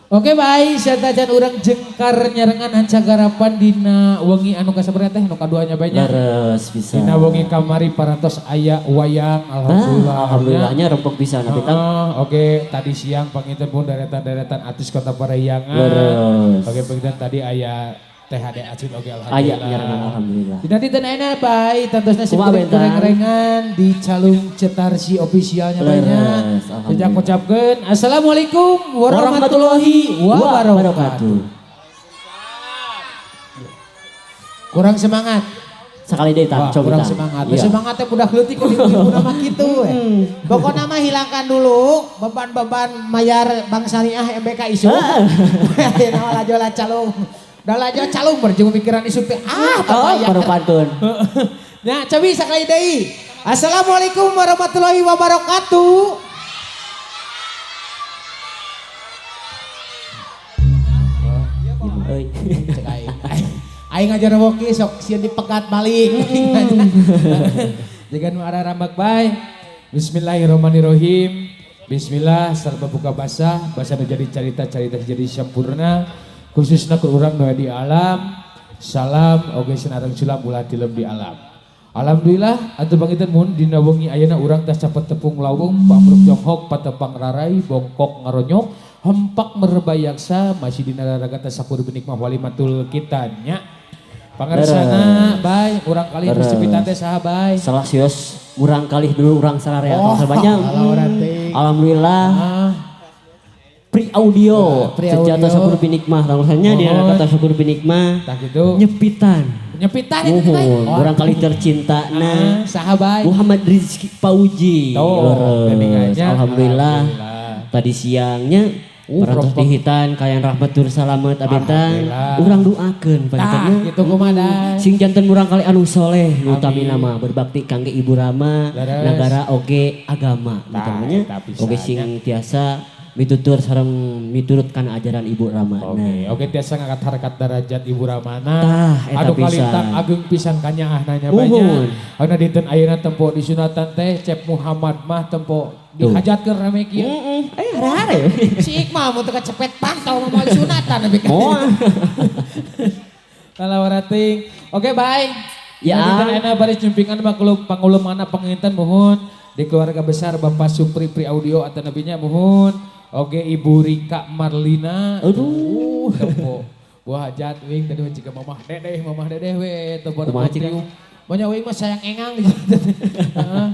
Oke baik, satajan urang jengkar nyarengan hancagarapan dina wengi anu kasabaraha teh anu kaduanya banyak. Leres bisa. Dina wengi kamari parantos aya wayang alhamdulillah. Alhamdulillahnya rempok bisa nabi tang. Oke, tadi siang panginten pun deretan-deretan artis Kota Parahyangan. Leres. Oke, panginten tadi aya THD Acil oke alhamdulillah. Aya nyarengan alhamdulillah. Dina dinten ayeuna bae tantosna Kumaha simkuring bentang? goreng-gorengan di Calung Cetarsi officialnya banyak. Leres, alhamdulillah. Sejak ngucapkeun assalamualaikum warahmatullahi wabarakatuh. Kurang semangat. Sekali deh Wah, tak coba kurang tah. semangat. Iya. Semangatnya budak leutik kok ibu nama kitu we. Pokoknya mah hilangkan dulu beban-beban mayar Bank Syariah MBK isu. Ayeuna mah lajo lah calung. Da lajo calung berjung pikiran isu teh ah Oh, bapak baru pantun. Nah, cobi sekali deui. Assalamualaikum warahmatullahi wabarakatuh. Euy. Cek aing. Aing ngajar woki sok sieun dipegat balik. Jangan nu arah rambak bae. Bismillahirrahmanirrahim. Bismillah sarba buka basah, basah nu jadi carita-carita jadi sempurna. Khususna ku urang nu di alam. Salam oge sinareng sulam ulah tilem di alam. Alhamdulillah atuh panginten mun dina wengi ayeuna urang tas capet tepung lawung pamruk jonghok patepang rarai bongkok ngaronyok hempak merbayaksa masih dina raraga tasakur binikmah walimatul kita nya. Pangarsana bae urang kalih Leres. nu teh saha bae. Salah sios urang kalih dulu urang sararea Oh, tong banyak. alah urang teh. Alhamdulillah Ah, Pri audio, Pri audio. Sejata syukur binikmah, langsungnya dia Mohon. kata syukur binikmah, tah kitu. nyepitan. Nyepitan itu teh. Muhun, urang kali tercinta Ah, na saha bae. Muhammad Rizky Pauji. Tuh, Leres. geningannya. Alhamdulillah. Alhamdulillah. Tadi siangnya parantos Rompok. dihitan kayan rahmatur salamet abentan. Alhamdulillah. Urang doakeun Tah, panjenengan. kitu kumaha da. Sing janten murang kali anu soleh nu Amin. utamina mah berbakti kangge ibu rama, Leres. nagara oge agama Tah, utamanya eta pisan oge sing tiasa mitutur sareng miturut kana ajaran ibu rama. Oke, oke tiasa ngangkat harkat derajat ibu ramana. Tah, eta Anu pisan. kalintang ageng pisan kanyaahna nya Uhun. banyak. Anu dinten ayeuna tempo disunatan teh Cep Muhammad mah tempo dihajatkeun rame kieu. Heeh, eh hare-hare. Si Iqmal mun teu kecepet pantau mau disunatan nepi ka. Moal. Kalawarating. Oke, bye. Ya. Dinten ayeuna baris nyumpingan maklum pangulemana panginten muhun di keluarga besar Bapak Supri Pri Audio atau nabinya muhun. Oke, Ibu Rika Marlina. Aduh. Tempo. Buah hajat wing tadi mah jika mamah dedeh we tempo Kumaha cika? Banyak wing mah sayang engang. Heeh.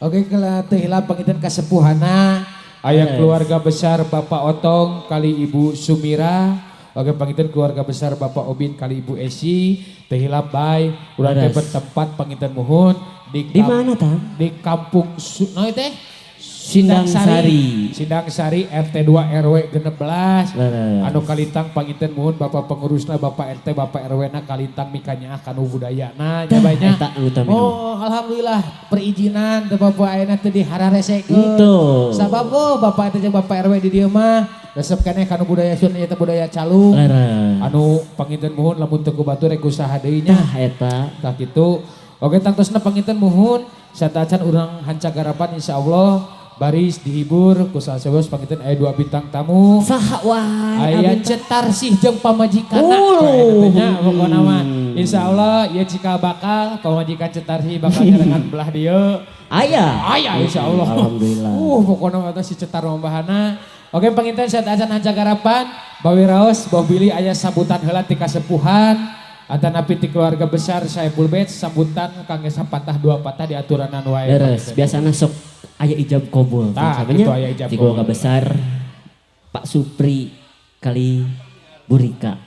Oke, kala teu hilap panginten kasepuhana. Aya Yes. keluarga besar Bapak Otong kali Ibu Sumira. Oke, panginten keluarga besar Bapak Obin kali Ibu Esi. Teu hilap bae urang teh Leres. bertempat panginten muhun di Di mana tah? Di kampung no teh? Sindang Sari. Sindang Sari RT 2 RW 16. Leres. Anu kalintang panginten muhun Bapak pengurusna Bapak RT Bapak RW na kalintang mikanyaah kanu budayana nya banyak. Eta anu utamina. Oh, alhamdulillah perizinan teu Bapak ayeuna teu dihararesekeun. Henteu. Sabab oh, Bapak teh jeung Bapak RW di dieu mah resep keneh kanu budaya Sunda eta budaya calung. Leres. Anu panginten muhun lamun teu ku batur rek usaha deui nya. Tah eta. Tah kitu. Oke tangtosna panginten muhun satacan urang hancagarapan insyaallah baris dihibur ku salah panginten aya dua bintang tamu. Saha wae. Aya Cetarsih jeung pamajikanna. Oh. Nya pokona mah insyaallah ieu cikal bakal pamajikan Cetarsih bakal nyarengan belah dieu. Aya. Aya insyaallah. Alhamdulillah. Pokona mah si Cetar mambahana. Oke panginten satacan hancagarapan bawi raos bawah bilih aya sambutan heula ti kasepuhan. Atanapi ti keluarga besar Saepul Bets sambutan kangge sapatah dua patah diaturanan wae. Leres, biasana sok aya ijab kabul. Tah, Samanya gitu aya ijab di keluarga kabul. besar Pak Supri kali Burika.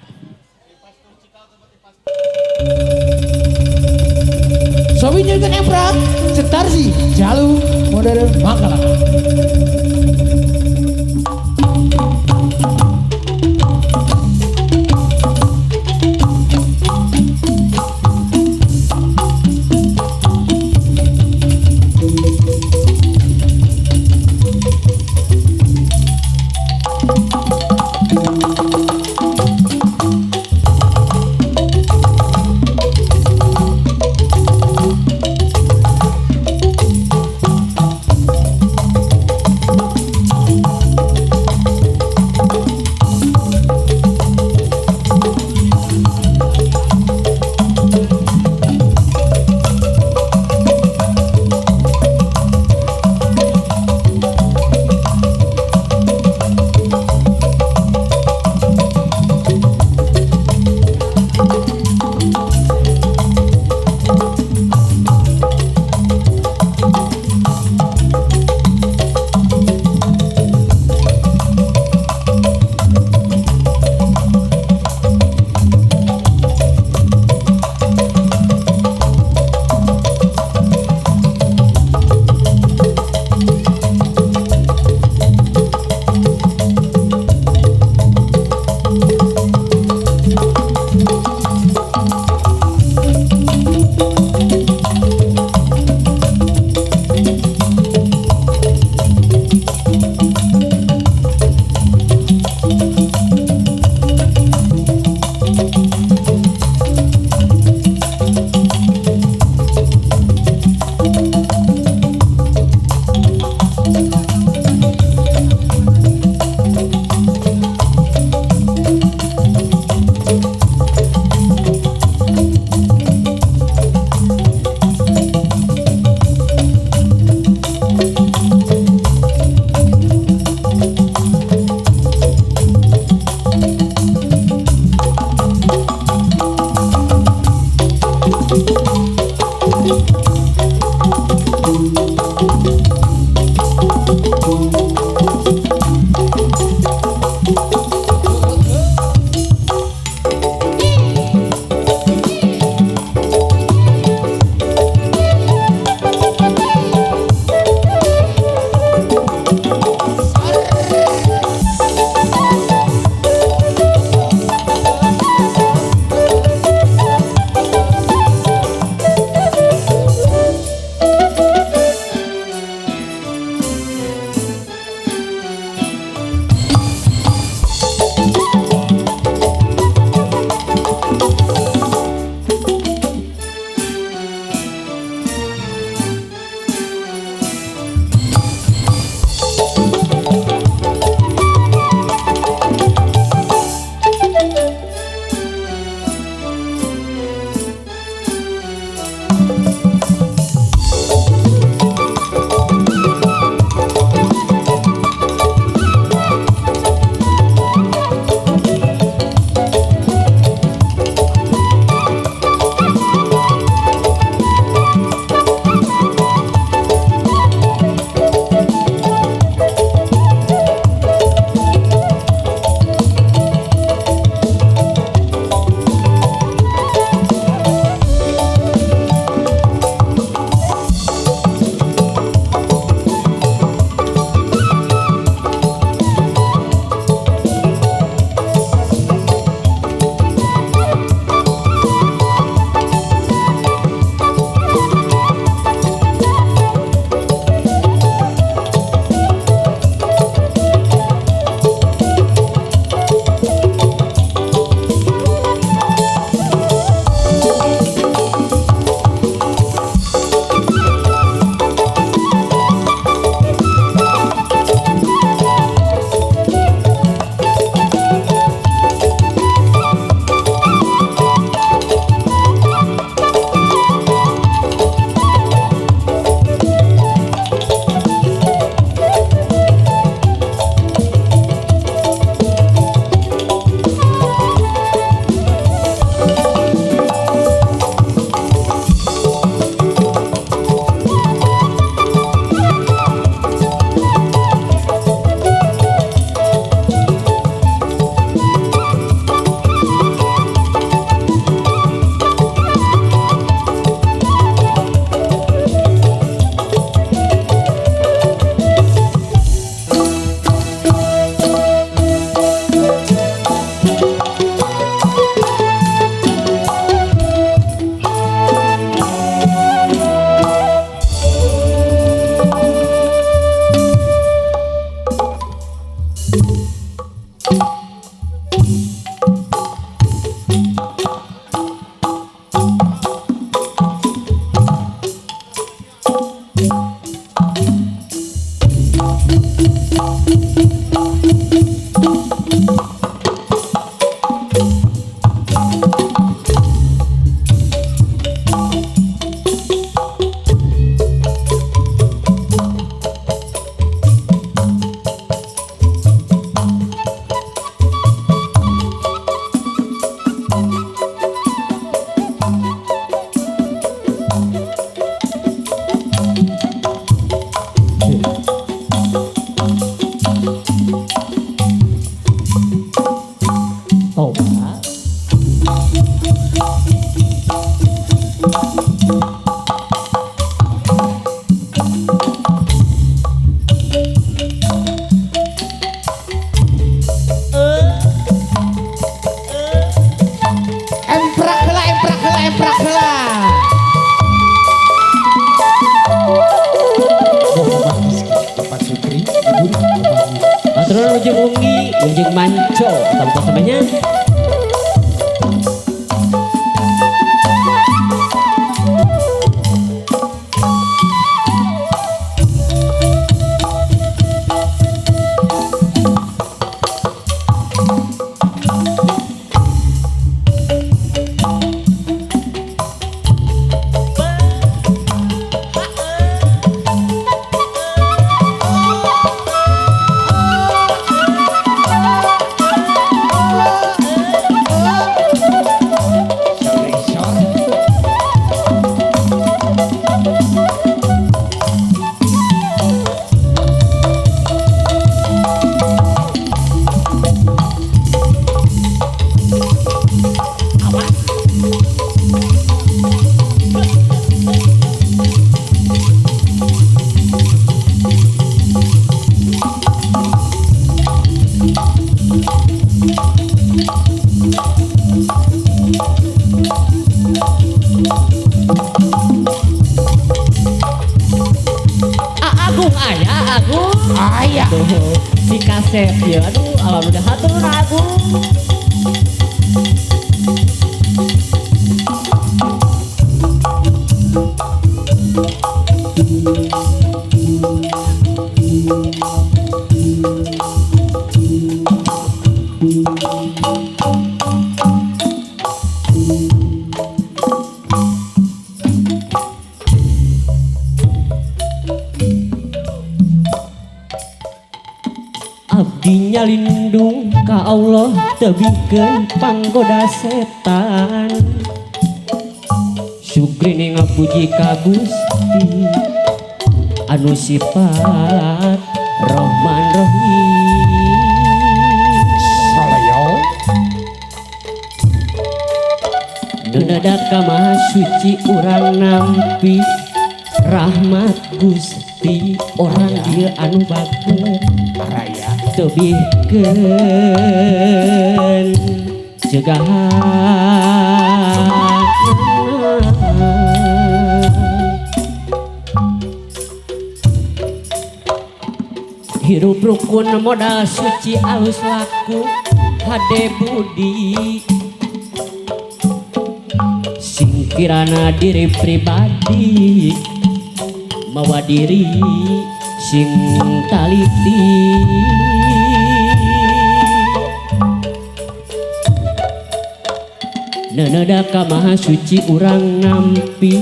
Sobi nyurkeun emprak, Cetarsi, Jalu, Modern Mangkala. Wilujeng wengi, wilujeng manco tanpa samanya. Agung ayah, Agung. Ayah. Tuh, si kasep ya, aduh, alhamdulillah hatur Agung. Abdi nyalindung ka Allah tebihkeun panggoda setan. Syukri ngapuji ka Gusti anu sifat Rahman Rahim. Salayo. Dunadak ka Maha Suci urang nampi rahmat Gusti orang dieu anu bager. Araya. Tebihkeun cegahan hirup rukun modal suci alus laku hade budi singkirana diri pribadi mawa diri sing taliti. Neuneuda ka Maha Suci urang nampi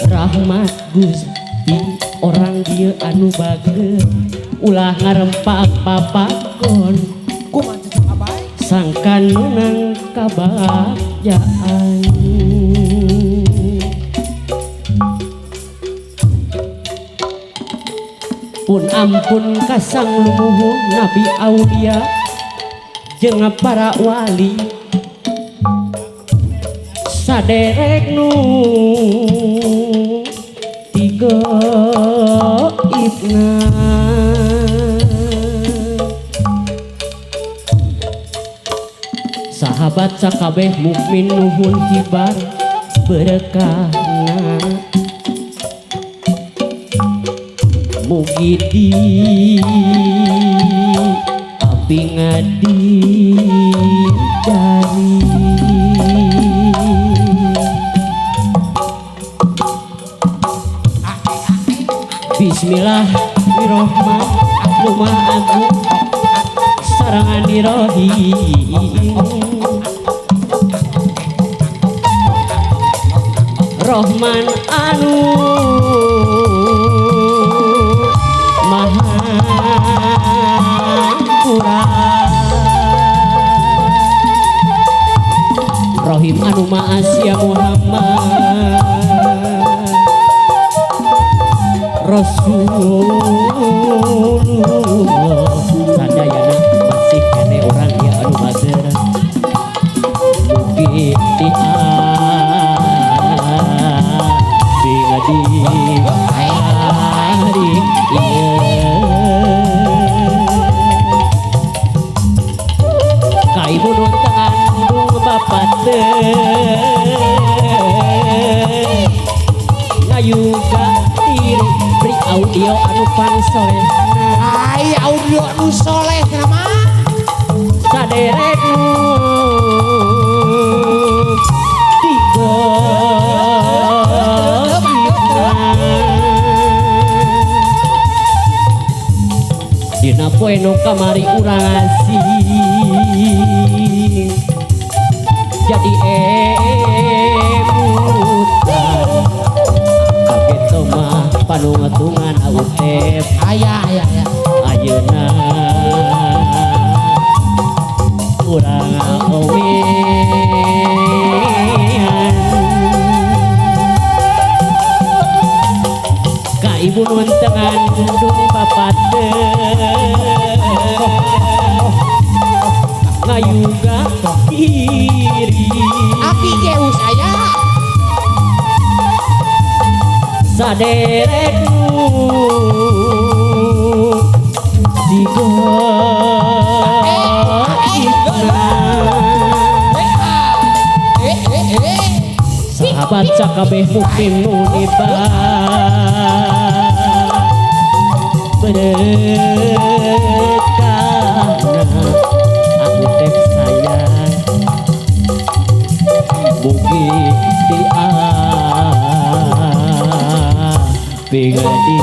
rahmat Gusti orang dieu anu bager ulah ngarempak papakon kumaha cecep abai sangkan meunang kabagjaan. Pun ampun kasang lumuhun Nabi Aulia jeung para wali saderek nu tiga ibna. Sahabat sakabeh mukmin nuhun kibar berkahna mugi di api ngadi dari. Bismillahirrahmanirrahim agung sarangan dirohim Rohman anu Maha Kurang Rohim anu Maha Sia Muhammad Rasulullah sadayana masih kene orang ya anu mager mugi ti abdi ngadi hari ieu ka ibu nu tangandung bapak teh ngayuga diri audio anu pang soleh. Ai audio anu soleh kenapa? Dina poe nu kamari urang asing jadi emutan kaget mah panungetungan autep Aya aya aya. Ayeuna urang omean ka ibu nu tengan dung bapate ngayuga diri Api Zeus aya. Saderekmu sahabat sakabeh mukmin nu nibar berekana aku teh sayang mugi di pingadi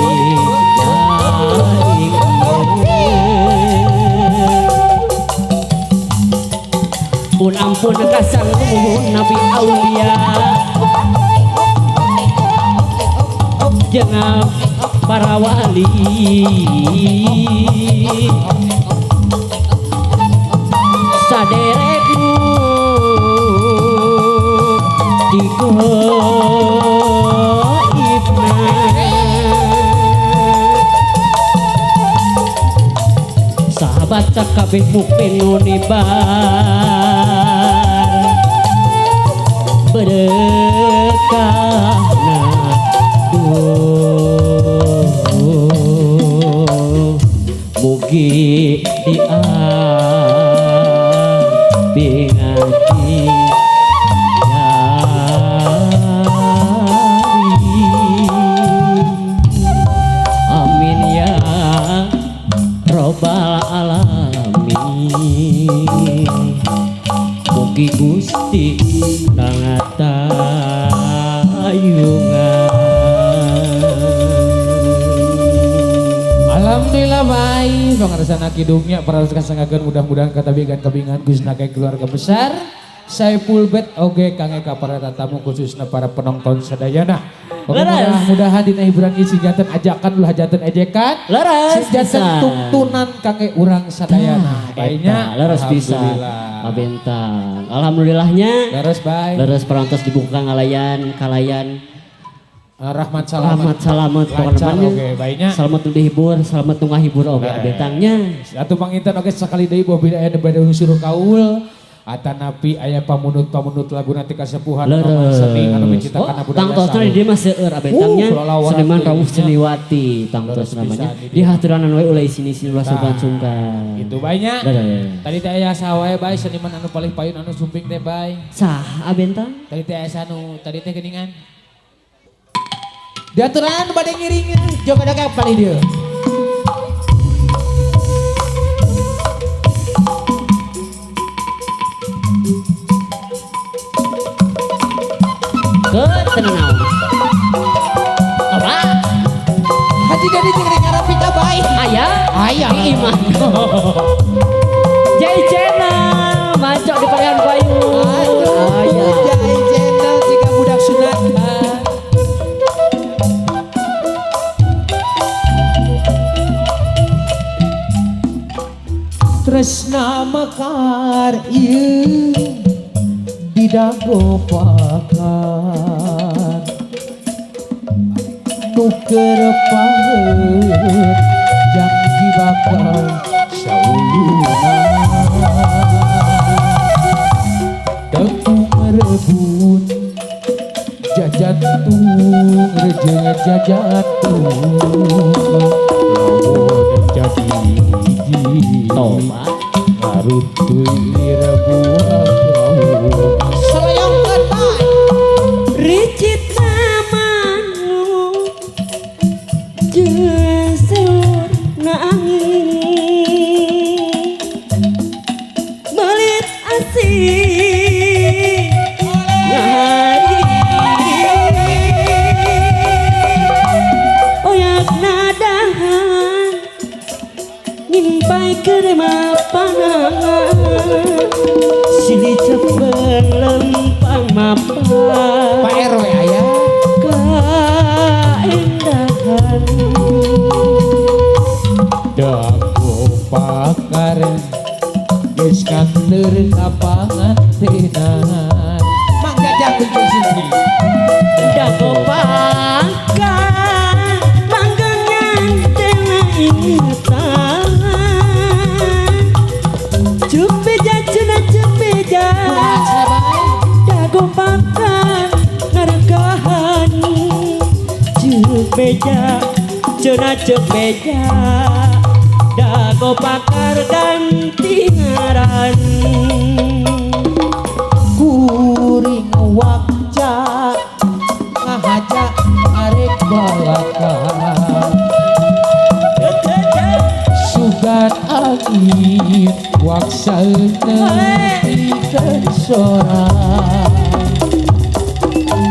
pun ampun kasang nuhun Nabi Aulia jeung para wali saderekmu digoibna sahabat sakabeh mukmin nu nibar berekahna duh mugi diapingati jari amin ya robbal alamin mugi Gusti nangatayungan. Alhamdulillah baik pangarsana kidungnya para kasangakeun mudah-mudahan katabigan kabingan khususna ka keluarga besar Saiful Bet oge kangge ka para tatamu khususna para penonton sadayana. Oke, mudah-mudahan dina hiburan ieu sing janten ajakan ulah janten ejekan. Leres sing janten tuntunan kangge urang sadayana. Baiknya leres bisa. Abentang. Alhamdulillahnya. Leres bae. Leres parantos dibuka ngalayan kalayan rahmat salamat. Rahmat salamat lancar oge baiknya. Selamat nu dihibur, selamat nu ngahibur oge abentangnya. Atuh panginten oge sakali deui boh bila aya bade unsur kaul atanapi aya pamunut-pamunut lagu nanti kasepuhan seni anu menciptakan budaya. Tangtosna di dieu mah seueur abentangnya seniman rawuh seniwati tangtos namanya. Dihaturanan we ulah isini-isini ulah sungkan-sungkan. Gitu bae nya. Tadi teh aya saha wae bae seniman anu paling payun anu sumping teh bae. Sah abentang? Tadi teh aya anu tadi teh geuningan. Diaturan bade ngiring joga-joga paling dieu. Ketenang. Apa? Haji Dadi jeung ngarepi ka bae. Aya? Aya. Iman. Jai Channel macok di palihan payu. Aduh, Jai Channel jika budak sunat. Tresna mekar ieu didago pakar nu keur paheut janji bakal sauluna tepung rebut jajantung rejeng jajantung lamun jadi hiji tobat ngarutuy rebuah Selayangkeun bae ricit namanu jeseur na angin melit asih ngahari oyak nadahan Ngimpai kerema panangan silih cepeng lempang mapan Pak RW aya kaendahan Dago pakar geus kanteur ka pangantenan Mang Jajang kunci sini. Dago pakar langgangan tena ingetan Cuk beja cenah cuk beja Dago pakar ngarekahan Cuk beja cenah cuk beja Dago pakar ganti ngaran Kuring wakca ngahaja arek balakan sugan angin waksaeuna pikeun sorang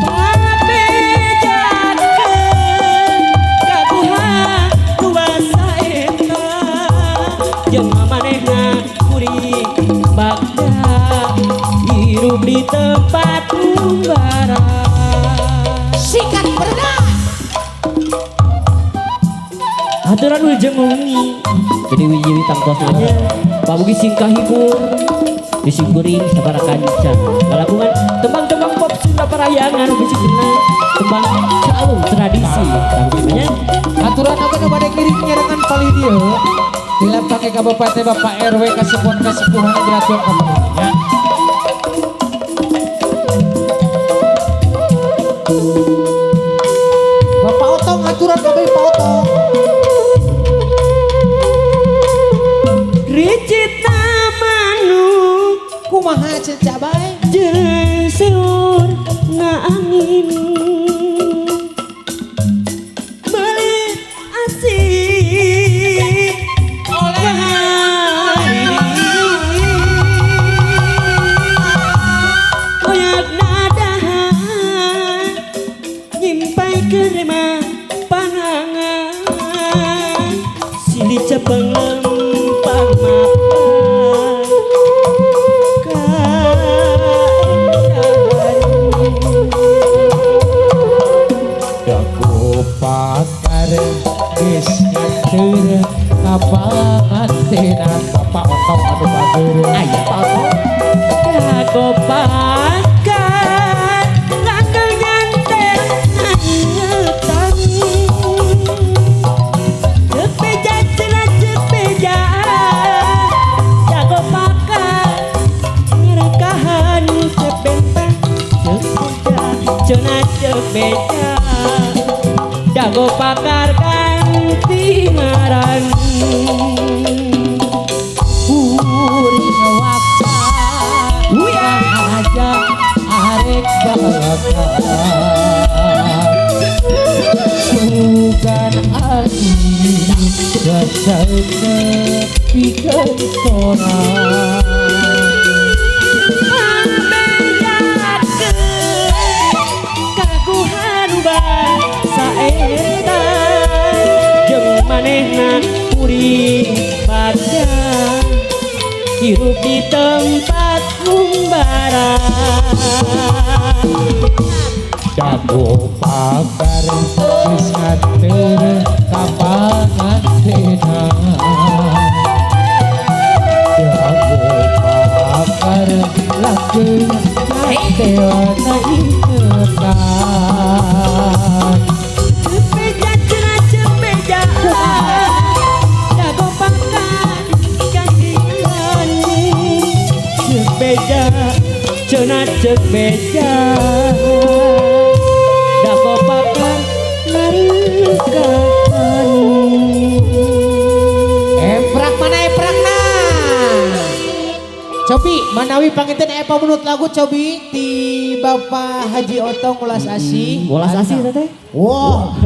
Pabejakeun kaguha kuasa eta jeung manehna kuring bagja hirup di tempat umbara. Sikat berenang. Aturan wilujeng wengi. Jadi wiji tangtosna nya pamugi sing kahibur disimkuring sabara kanca. Ngalakungan tembang-tembang pop Sunda Parahyangan bisi kena tembang calung tradisi. Tangtosna nya Aturan apa nu bade ngiring nyarengan palih dieu? Di lapang kabupaten Bapak RW kasepuhan kasepuhan diatur kabupatennya. Bapak Otong aturan kabeh Pak Otong. Ricita manuk Kumaha cenca bae? jeung seur ngaangin belit asih koyak nadahan nyimpai kerema panangan silih cepeng lempang mapan kaendahan. Dago pakar geus nganteur ka pangantenan Bapak Otong anu bageur. Aya Pak Otong. Dago pakar langkah nyantel nangetan Cek beja cenah cek beja Dago pakar ngerekahan cek bentang cek beja cenah cek beja Dago pakar ganti ngaran Kuring wakca ngahaja arek balakan sugan angin wasaeuna pikeun sorang Pabejakeun kaguhan bangsa eta jeung manehna kuring bagja hirup di tempat umbara. Dago pakar geus nganteur ka pangantenan Dago pakar langgeng nganteuna ingetan Cek beja cenah cek beja Dago pakar ganti ngaran Cek beja cenah cek beja Dago pakar narekahan. Emprak mana emprakna? Cobi, manawi panginten aya pamunut lagu cobi ti Bapak Haji Otong Ulas Asih. Ulas Asih teh? Wah.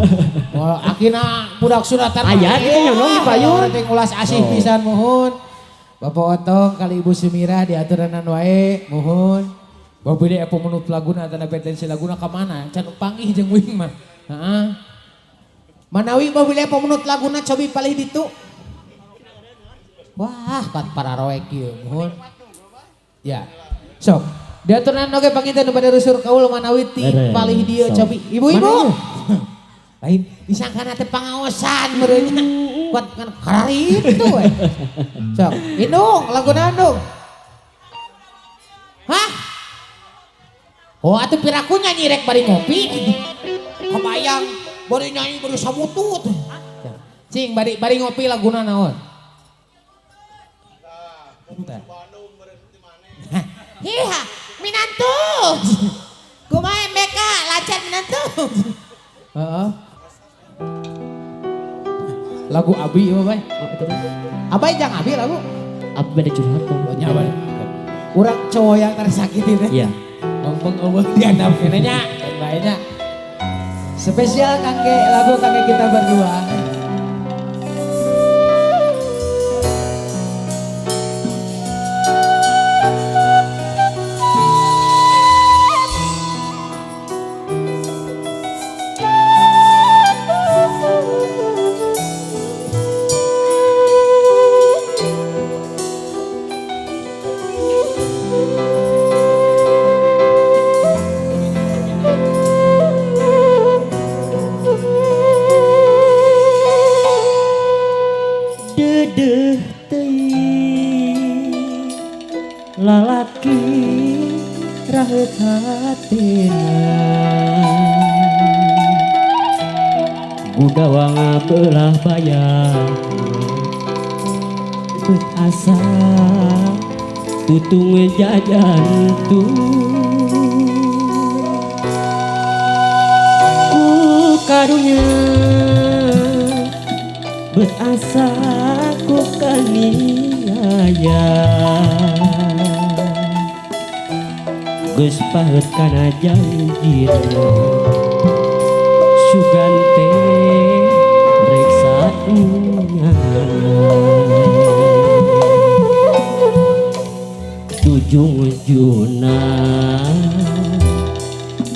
Wah, akina budak sunatan. Aya kitu nyondong di payun. Teh Ulas Asih pisan muhun. Bapak Otong kali Ibu Sumirah diaturanan wae muhun. Bapak beli apa menurut laguna tanda potensi laguna ka mana? Can panggih jeung wing mah. Heeh. Manawi Bapak beli apa menurut laguna cobi palih ditu. Wah, pat para roek ieu muhun. Ya. Sok, diaturnan oge panginten nu bade rusur kaul manawi ti palih dieu cobi. Ibu-ibu. Lain disangkana teh pangaosan meureun nya. Kuat ngan kararitu we. Sok, indung lagu naon dung? Hah? Oh atuh piraku nyanyi rek bari ngopi. Kebayang bari nyanyi bari samutut. Cing bari ngopi laguna naon? Hiha, minantu. Kumaha MBK lancar minantu. Heeh. Lagu Abi ieu bae. Abai jang Abi lagu. Abi bade curhat kok. Nya bae. Urang cowok yang tersakiti teh. Iya. Ngomong eueuh diandap keneh nya, bae nya. Spesial kangge lagu kangge kita berdua. Dedeh teuing lalaki raheut hatina gudawang belah bayang beut asa tutung jajantung ku karunya beut asa ku kaniaya geus paheut kana janjina sugan teh rek saenyana tujung-juna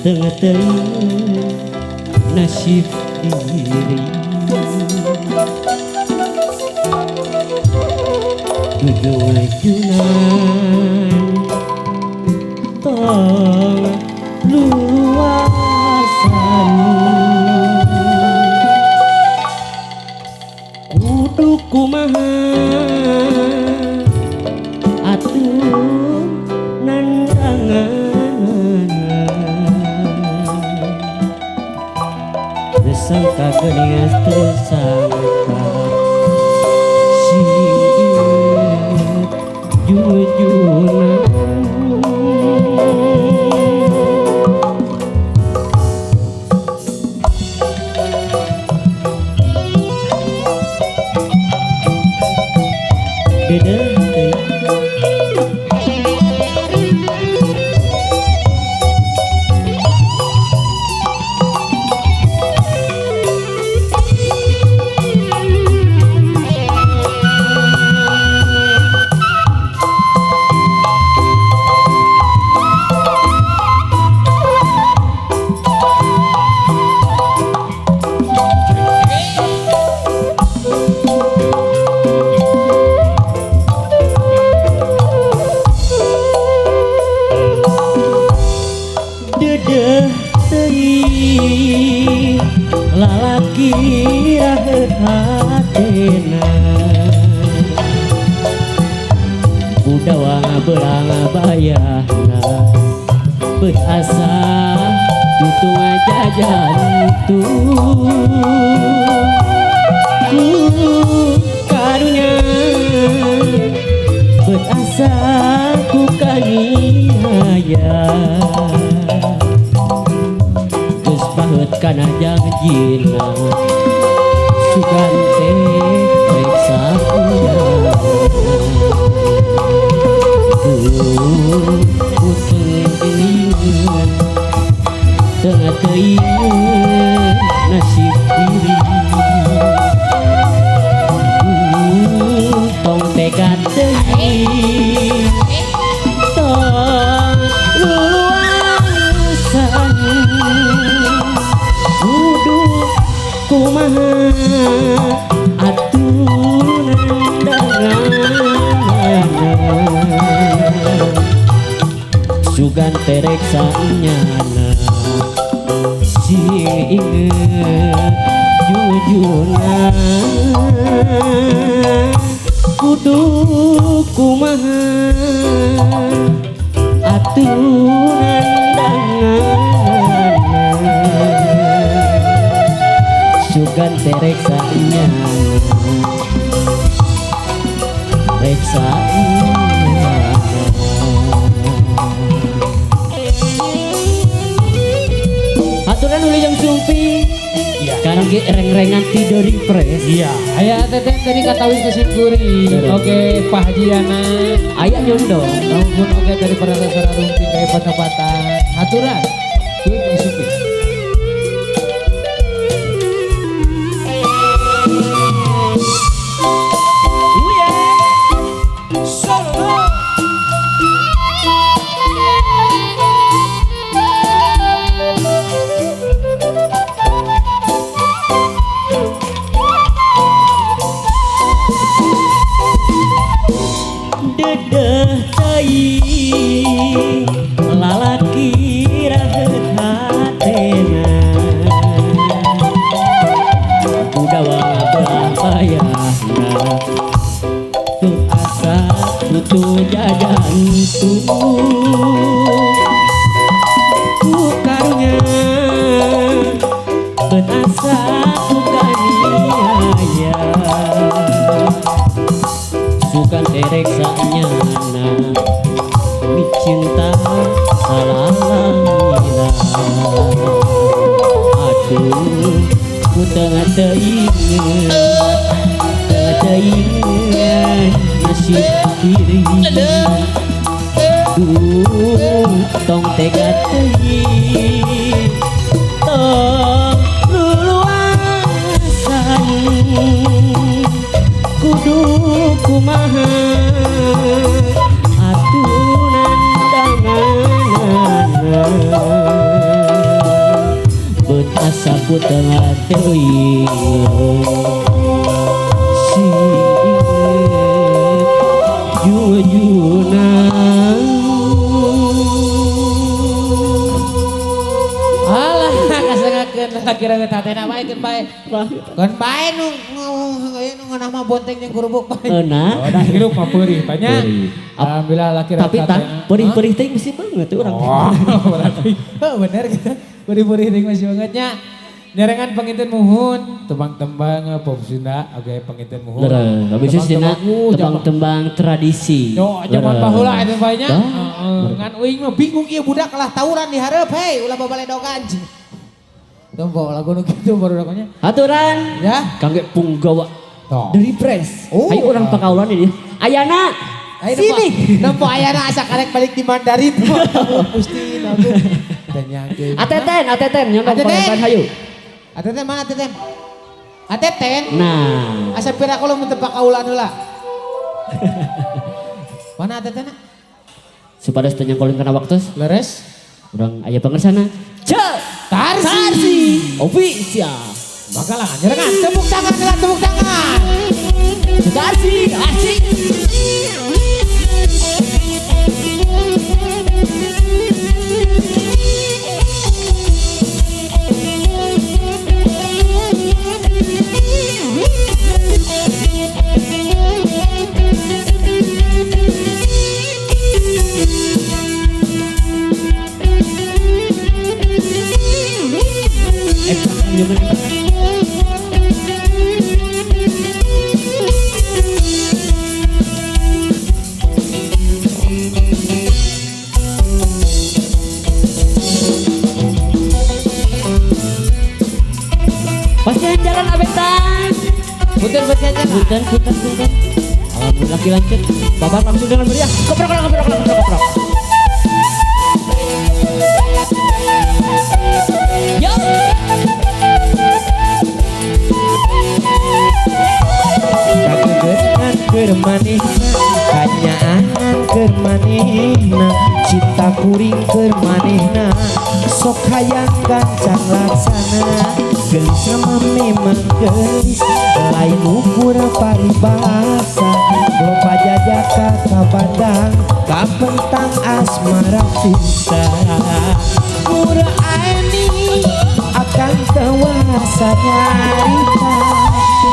teu teuing nasib diri tujung-junan tong luasan kudu kumaha atuh nandanganana tersangka geuningan tersangka sing inget jujunan. Dedeh teh dedeh teuing lalaki raheut hatena budawang belang bayahna beut asa tutung jajantung ku karunya beut asa ku kaniaya geus paheut kana janjina sugan teh rek saenyana ku teuing tengah teuing nasib diri tong tega teuing tong luluasan kudu kumaha atuh nandangan. Sugan terek sanyana sing inget jujuna kudu kumaha atuh nandangan sugan terek sanyana rek sanyana. Aturan uli yang sumping sekarang ge reng-rengan tiduring pres. Iya, aya teteh tadi katawis ke simkuring. Oke, Pak Haji Yana. Aya nyondong. Namun oke dari para sasara rumping kaya patapatan. Aturan kuring ke sumping. Lalaki raheut hatena budawa belah payahna teu asa kutu jajantung ku karunya beut asa ku kaniaya sugan terek sanyana cinta salamina. Aduh ku tengah teuingeun nasib diri. Duh tong tega teuing tong luluasan kudu kumaha atuh beut asa ku tengah teuing sing inget jujuna. Alah kasengakeun lalaki rawe tatena bae keun bae. Keun bae nu ngeunah mah bonteng jeung kurubuk bae. Eunah. Oh, dah hirup mah peurih banyak. Alhamdulillah laki rawe. Tapi tah peurih-peurih teh masih banget urang. Oh, berarti bener gitu. Peurih-peurih teh masih banget nya. Nyarengan panginten muhun, tembang-tembang pop Sunda oge panginten muhun. Tembang-tembang tradisi. Yo, zaman baheula eta bae nya. Heeh, ngan uing mah bingung ieu budak kalah tawuran di hareup hei ulah babaledogan. Tempo lagu nu kitu baru lagunya. Aturan ya kangge punggawa dari pres. Oh. Ayo orang pakaulan ini. Ayana sini. Nempo ayana asa karek balik di Mandarin. Gusti nagu. Ateten, ateten nyondong pangeran hayu. Ateten mana ateten? Ateten. Nah, asa pira kalau mun teu pakaulan heula. Mana atetena? Supados teu nyangkolin kana waktu. Leres. Urang aya pangersana. Cek Tarsi. Tarsi official. Bakalan nyerengan tepuk tangan lah, tepuk tangan. Tarsi asik. Pasien jalan abetan. Punten pasien jalan. Punten, punten, punten. Alhamdulillah laki lanjut. Bapak langsung dengan meriah. Keprok, keprok, keprok, keprok. Yo. Kagegetan keur manehna, kanyaanan keur manehna, cinta kuring keur manehna, sok hayang gancang laksana. Gelis mah memang gelis, lain ukur paribasa, loba jajaka ka Bandang, kapentang asa. asmara cinta. Nur Aini akan tewasa nyarita.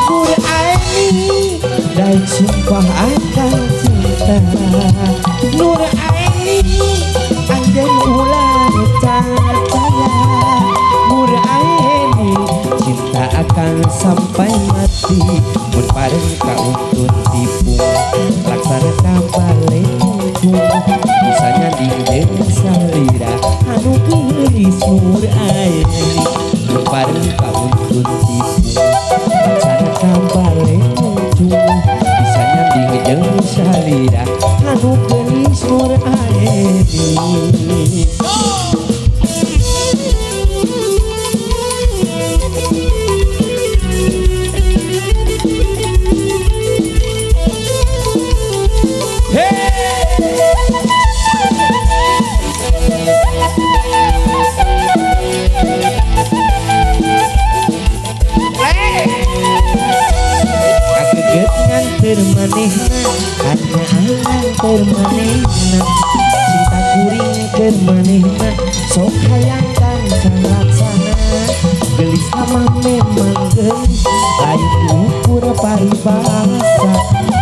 Nur Aini dan sumpah akan cinta. Nur Aini anjeun ulah percaya. Nur Aini cinta akan sampai mati. Mun pareng kauntun tipung laksana kapale mungkung. Bisa nyanding jeung salira anu geulis Nur Aini. Mun pareng kauntun tipung laksana kapale mungkung. Bisa nyanding jeung salira anu geulis Nur Aini. Manehna hanya angan keur manehna, cinta kuring keur manehna, sok hayang gancang laksana. Gelis mah memang gelis, lain ukur paribasa.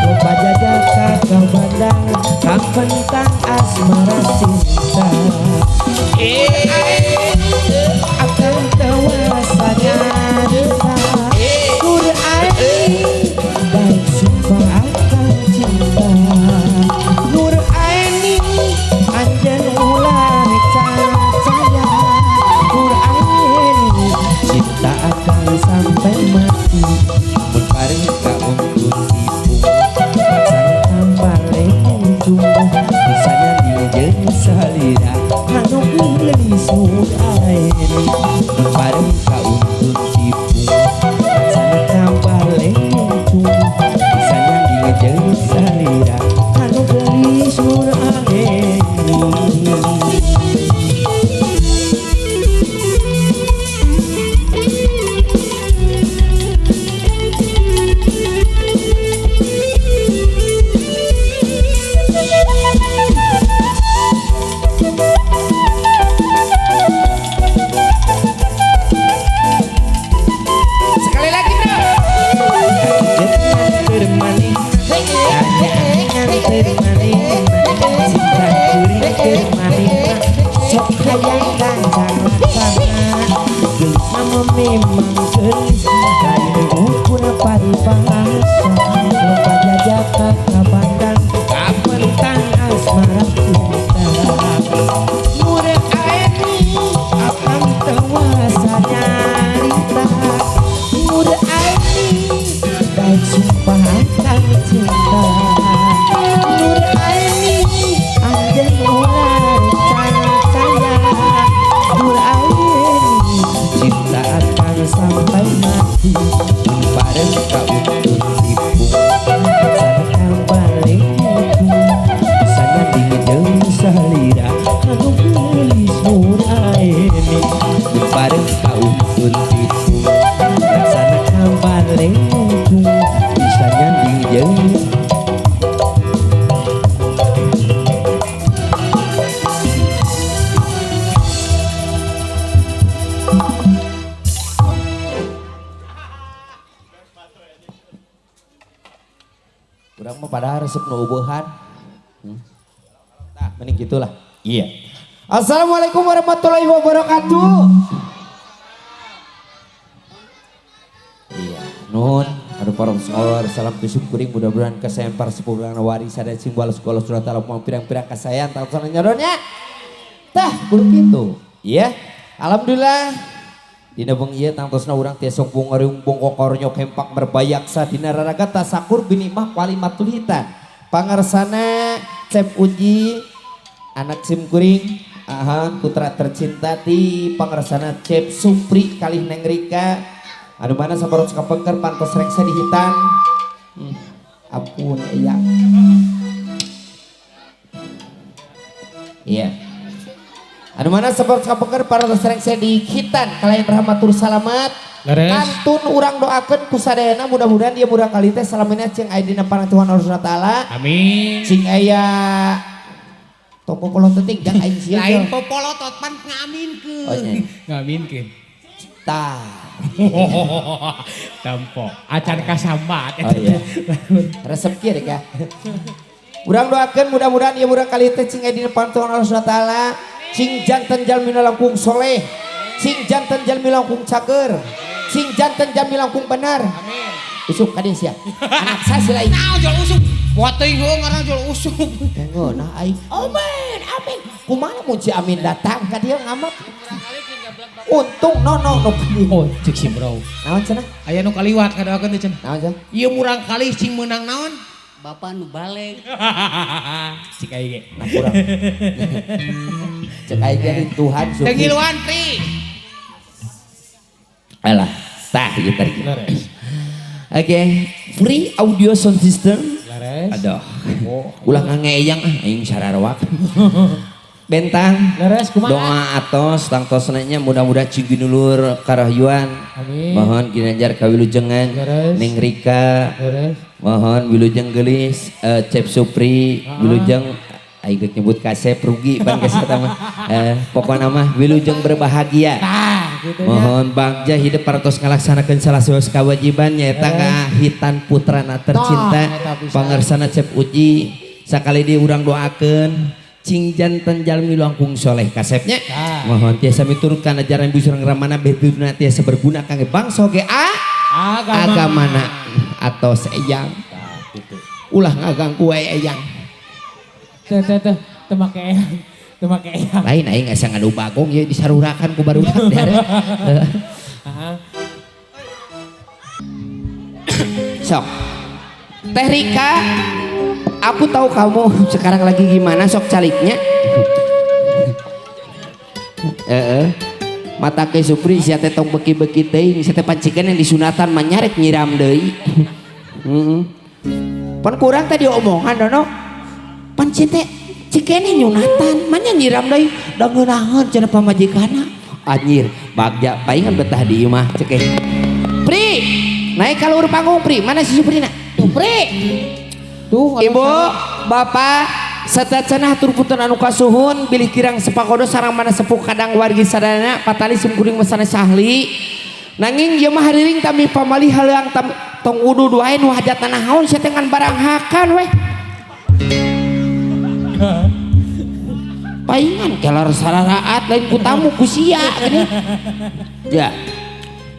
Loba jajaka ka bandang, kapentang asmara cinta. Akan tewasa nyarita. Nur Aini dan sumpah akan cinta. Nur Aini anjeun ulah percaya. Nur Aini cinta akan sampai mati. Mun pareng kauntun tipung laksana kapale mungkung. Bisa nyanding jeung salira anu geulis Nur Aini. Mun pareng kauntun tipung laksana kapale mungkung. Bisa nyanding jeung salira anu geulis Nur Aini. Sekali lagi bro. Cinta kuring keur manehna, sok hayang gancang laksana. Geulis mah memang geulis, lain ukur paribasa. Loba jajaka ka bandang, kapentang asmara cinta. Nur Aini akan tewasa nyarita. Nur Aini dan sumpah akan cinta. Nur Aini anjeun ulah percaya. Nur Aini cinta akan sampai mati. Mun pareng kauntun tipung laksana kapale mungkung. Bisa nyanding jeung salira anu geulis Nur Aini. Mun pareng kauntun tipung laksana kapale mungkung. Bisa nyanding jeung. Urang mah padahal resep nu eueuhan. Tah, mending gitulah. Iya. Assalamualaikum warahmatullahi wabarakatuh. Iya, nuhun. Aduh para scholar, salam tusuk kuring mudah-mudahan kasayan para sepuh warisan dan simbol sekolah surat al pirang-pirang kasayan tahu nyaronnya. Tah, kudu kitu. Iya. Alhamdulillah. Dina bengi ieu tangtosna urang tiasa bongoriung bongkokornyok hempak merbayaksa dina raraga tasakur binimah walimatul hitan. Pangarsana Cep Uji anak sim kuring aha putra tercinta ti pangarsana Cep Supri kalih Neng Rika. Anu mana sabarot kapengker pantos rengse di hitan. Ampun iya. Iya. Anu mana sabarot kapengker pantos rengse di hitan kalayan rahmatur salamat. Kantun urang doakeun ku sadayana mudah-mudahan dia murah kali teh salamina cing aya dina pangantuhan Allah Subhanahu wa taala. Amin. Cing aya Tong popolotot teh jang aing sieun. Lain popolotot pan ngaminkeun. Oh nya. Ngaminkeun. Tah. Tampo. Acan kasambat. Oh iya. Resep kieu deh ka. Urang doakeun mudah-mudahan ieu murang kali teh cing aya dina pantauan Allah Subhanahu wa taala, cing janten jalmi langkung soleh, cing janten jalmi langkung cager, cing janten jalmi langkung bener. Amin. Usuk ka dieu sia. Anak saya si lain. Naon jol usuk? Moal teuing heuh ngaran jol usuk. Ngeunah aing. Amin, amin. Kumaha mun si Amin datang ka dieu ngamak. Untung nono nu ka dieu. Oh, cek si bro. Naon cenah? Aya nu kaliwat kadoakeun teh cenah. Naon cenah? Ieu murang kali cing meunang naon? Bapak nu balik. Cek aing ge. Nah kurang. Cek aing ge Tuhan syukur. Teu ngiluan Pri. Alah, tah ieu tadi. Leres. Oke, free audio sound system. Leres. Aduh. Oh. Ulah ngangeyang ah aing sararwak. Bentang. Leres kumaha? Doa atos tangtosna nya mudah-mudahan cing ginulur karahayuan. Amin. Mohon ginanjar kawilujengan. Leres. Ning Rika. Leres. Mohon wilujeng geulis Cep Supri, wilujeng aing geus nyebut kasep rugi pan geus eta mah. Pokona mah wilujeng berbahagia. Tah, kitu nya. Mohon bagja hidup parantos ngalaksanakeun salah sawios kewajiban nyaeta ngahitan putrana tercinta pangersana Cep Uji. Sakali deui urang doakeun cing janten jalmi langkung soleh kasepnya. Mohon tiasa miturutkan ajaran Ibu Surang Ramana beduna tiasa berguna kangge bangsa ge agamana atos eyang. Ulah ngaganggu wae eyang. Teh teh teh teu make eyang. Teu make eyang. Lain aing asa ngadu bagong ieu disarurakan ku barudak diare. Heeh. Sok. Teh Rika, aku tahu kamu sekarang lagi gimana sok caliknya. Heeh. Mata ke Supri sia teh tong beki-beki teuing, sia teh pancikeun yang disunatan mah nyarek nyiram deui. Heeh. Pan kurang tadi omongan dono. Pan sia teh cikene nyunatan, mah nyiram deui, da ngeunaheun cenah pamajikanna. Anjir, bagja paingan betah di imah cekeh. Pri, naik ka luhur panggung Pri, mana si Suprina? Tuh Pri. Tuh, Ibu, Bapak, serta cenah hatur punten anu kasuhun bilih kirang sepakodo sareng mana sepuh kadang wargi sadayana patali sim kuring mesana sahli. Nanging ieu mah hariring tami pamali haleang tam tong wudu wae nu hajatna naon sia teh ngan barang hakan weh. Paingan kelar sararaat lain ku tamu ku sia geuning. Ya.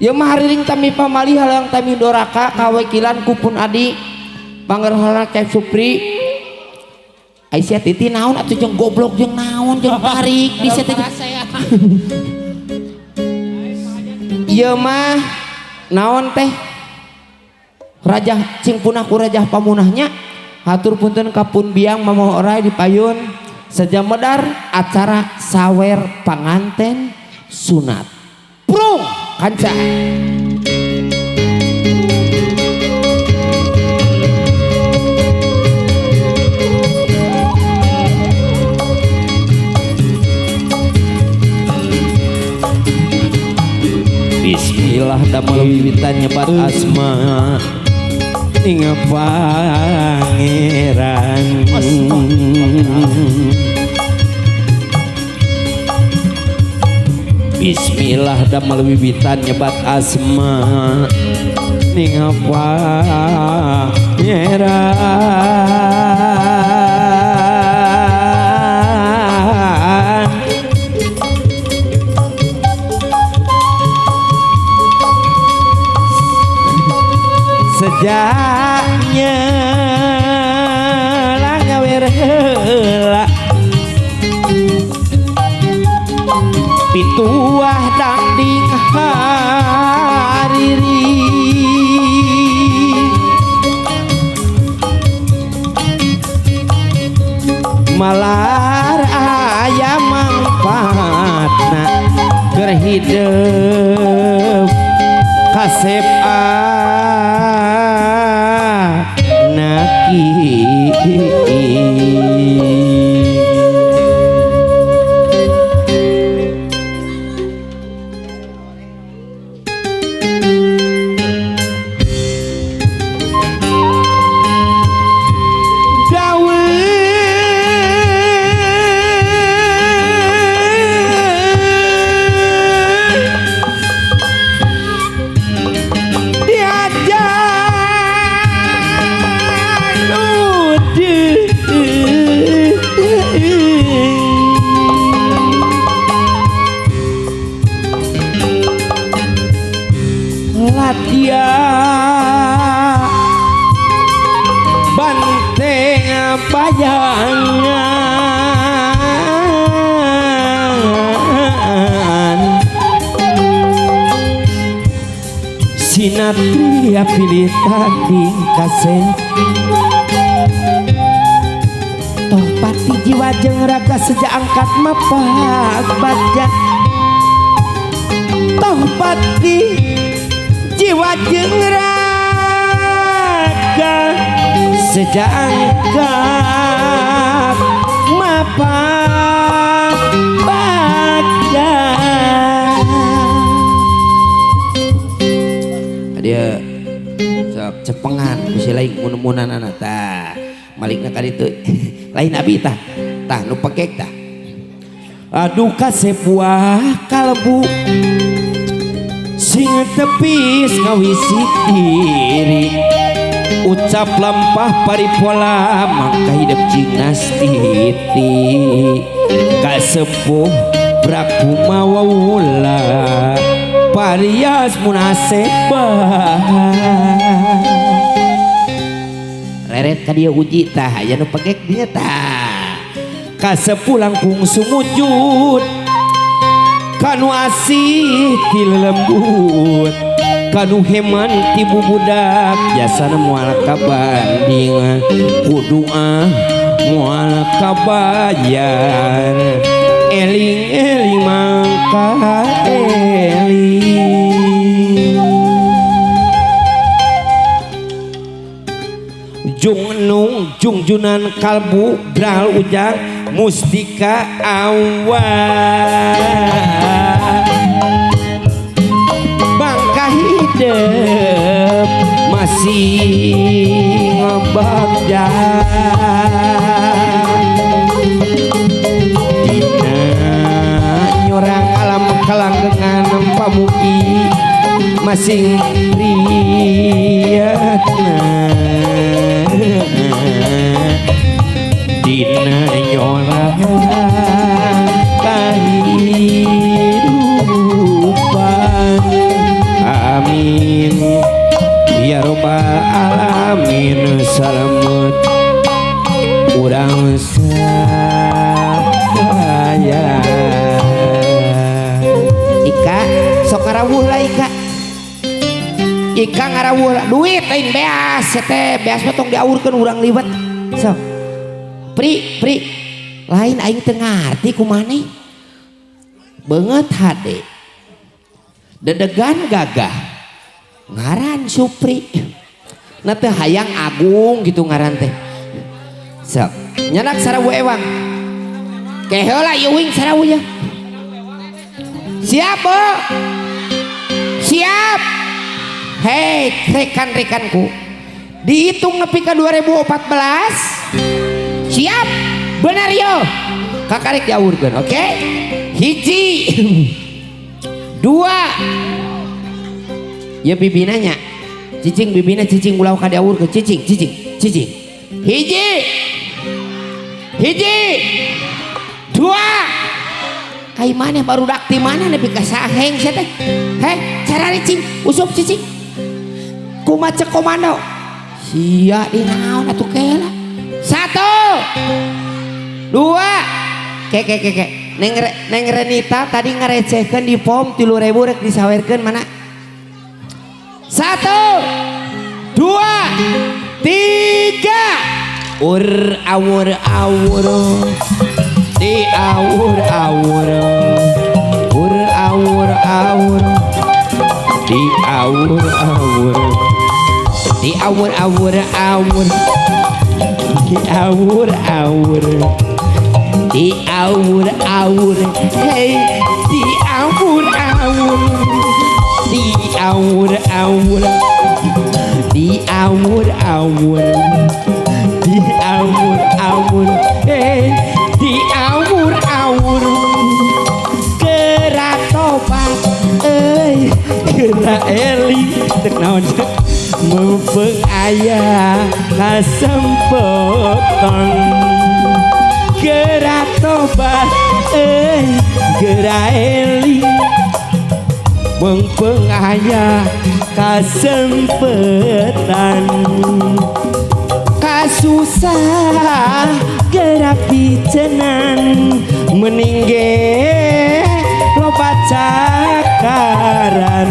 Ieu mah hariring tami pamali haleang tami doraka kawakilan ku pun adi pangerhana Cep Supri. Aisyah titi naon atuh jeung goblok jeung naon jeung tarik di sia teh. Ieu mah naon teh? Rajah cing punah ku rajah pamunahnya. Hatur punten ka pun biang mamaho orai di payun. Sejam medar acara sawer panganten sunat. Prung kanca. Bismillah damel wiwitan nyebat asma ing pangeran. Bismillah damel wiwitan nyebat asma ning pangeran. Sejaknya langawer heula pituah dangding hariri malar aya mangfaatna keur hidup kasep anaki. Daun Parahyangan Sinatria pilih tanding kasih Toh pati jiwa jeung raga sejak angkat mapak baja Toh pati jiwa jeung raga sejak angkat mapak baja. Dia sok cepengan bisi lain mun-munanana tah malikna ka ditu lain abi tah tah nu pekek tah aduh kasepuah kalbu sing tepis ngawisik diri ucap lampah paripola mangka hidup jingnas titi kasepuh brakumawula parias munasebah reret ka dieu uji tah aya nu pekek dieu tah kasepuh langkung sumujud kanu asih ti lelembut kanu heman ti bubudak jasana moal kabanding kudu ah moal kabayar eling-eling mangka eling jung nung jung junan kalbu bral ujang mustika awal bangka hidup masih ngebagja dina nyorang alam kalanggengan pamugi masing priyatna dina nyorang kahirupan amin ya robbal alamin salamet urang sadaya. Ika sok ngarawuh lah Ika Ika ngarawuh lah duit lain beas teh beas mah tong diawurkeun urang liwet sok pri pri lain aing teu ngarti kumaneh beungeut hade dedegan gagah ngaran Supri na teu hayang agung gitu ngaran teh sok nyanak sarawu ewang ke heula ieu wing sarawu ya siap bo siap hei rekan-rekanku dihitung nepi ka 2014 siap benar yo kakarek diawurkeun oke okay? Hiji dua ya bibinanya cicing bibina cicing ulah ka diawurkeun cicing cicing cicing hiji hiji dua kai maneh barudak ti mana nepi ka saheng sia teh heh cara cicing usup cicing kumaha cek komando sia di naon atuh kela satu dua ke ke ke ke Neng Renita tadi ngarecehkeun di pom 3.000 rek disawerkeun mana 1 2 3 ur awur awur di awur awur ur awur awur di awur awur di awur awur awur di awur awur di awur awur hey di awur awur di awur awur di awur awur di awur awur hey di awur awur gerak tobat euy gerak eli tek naon mumpung aya kasempetan gerak tobat euy gerak eli mumpung aya kasempetan. Susah gerak dicenan meningge loba cakaran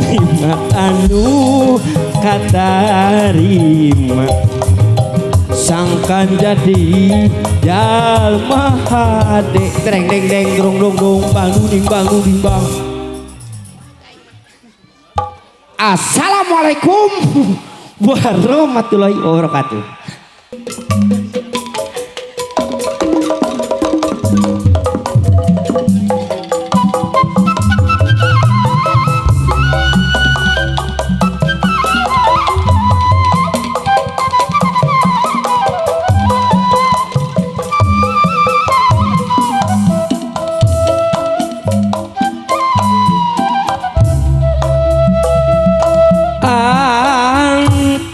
lima anu katarima sangkan jadi jalma hade treng deng deng drong dong dong bang ding bang ding bang. Assalamualaikum warahmatullahi wabarakatuh.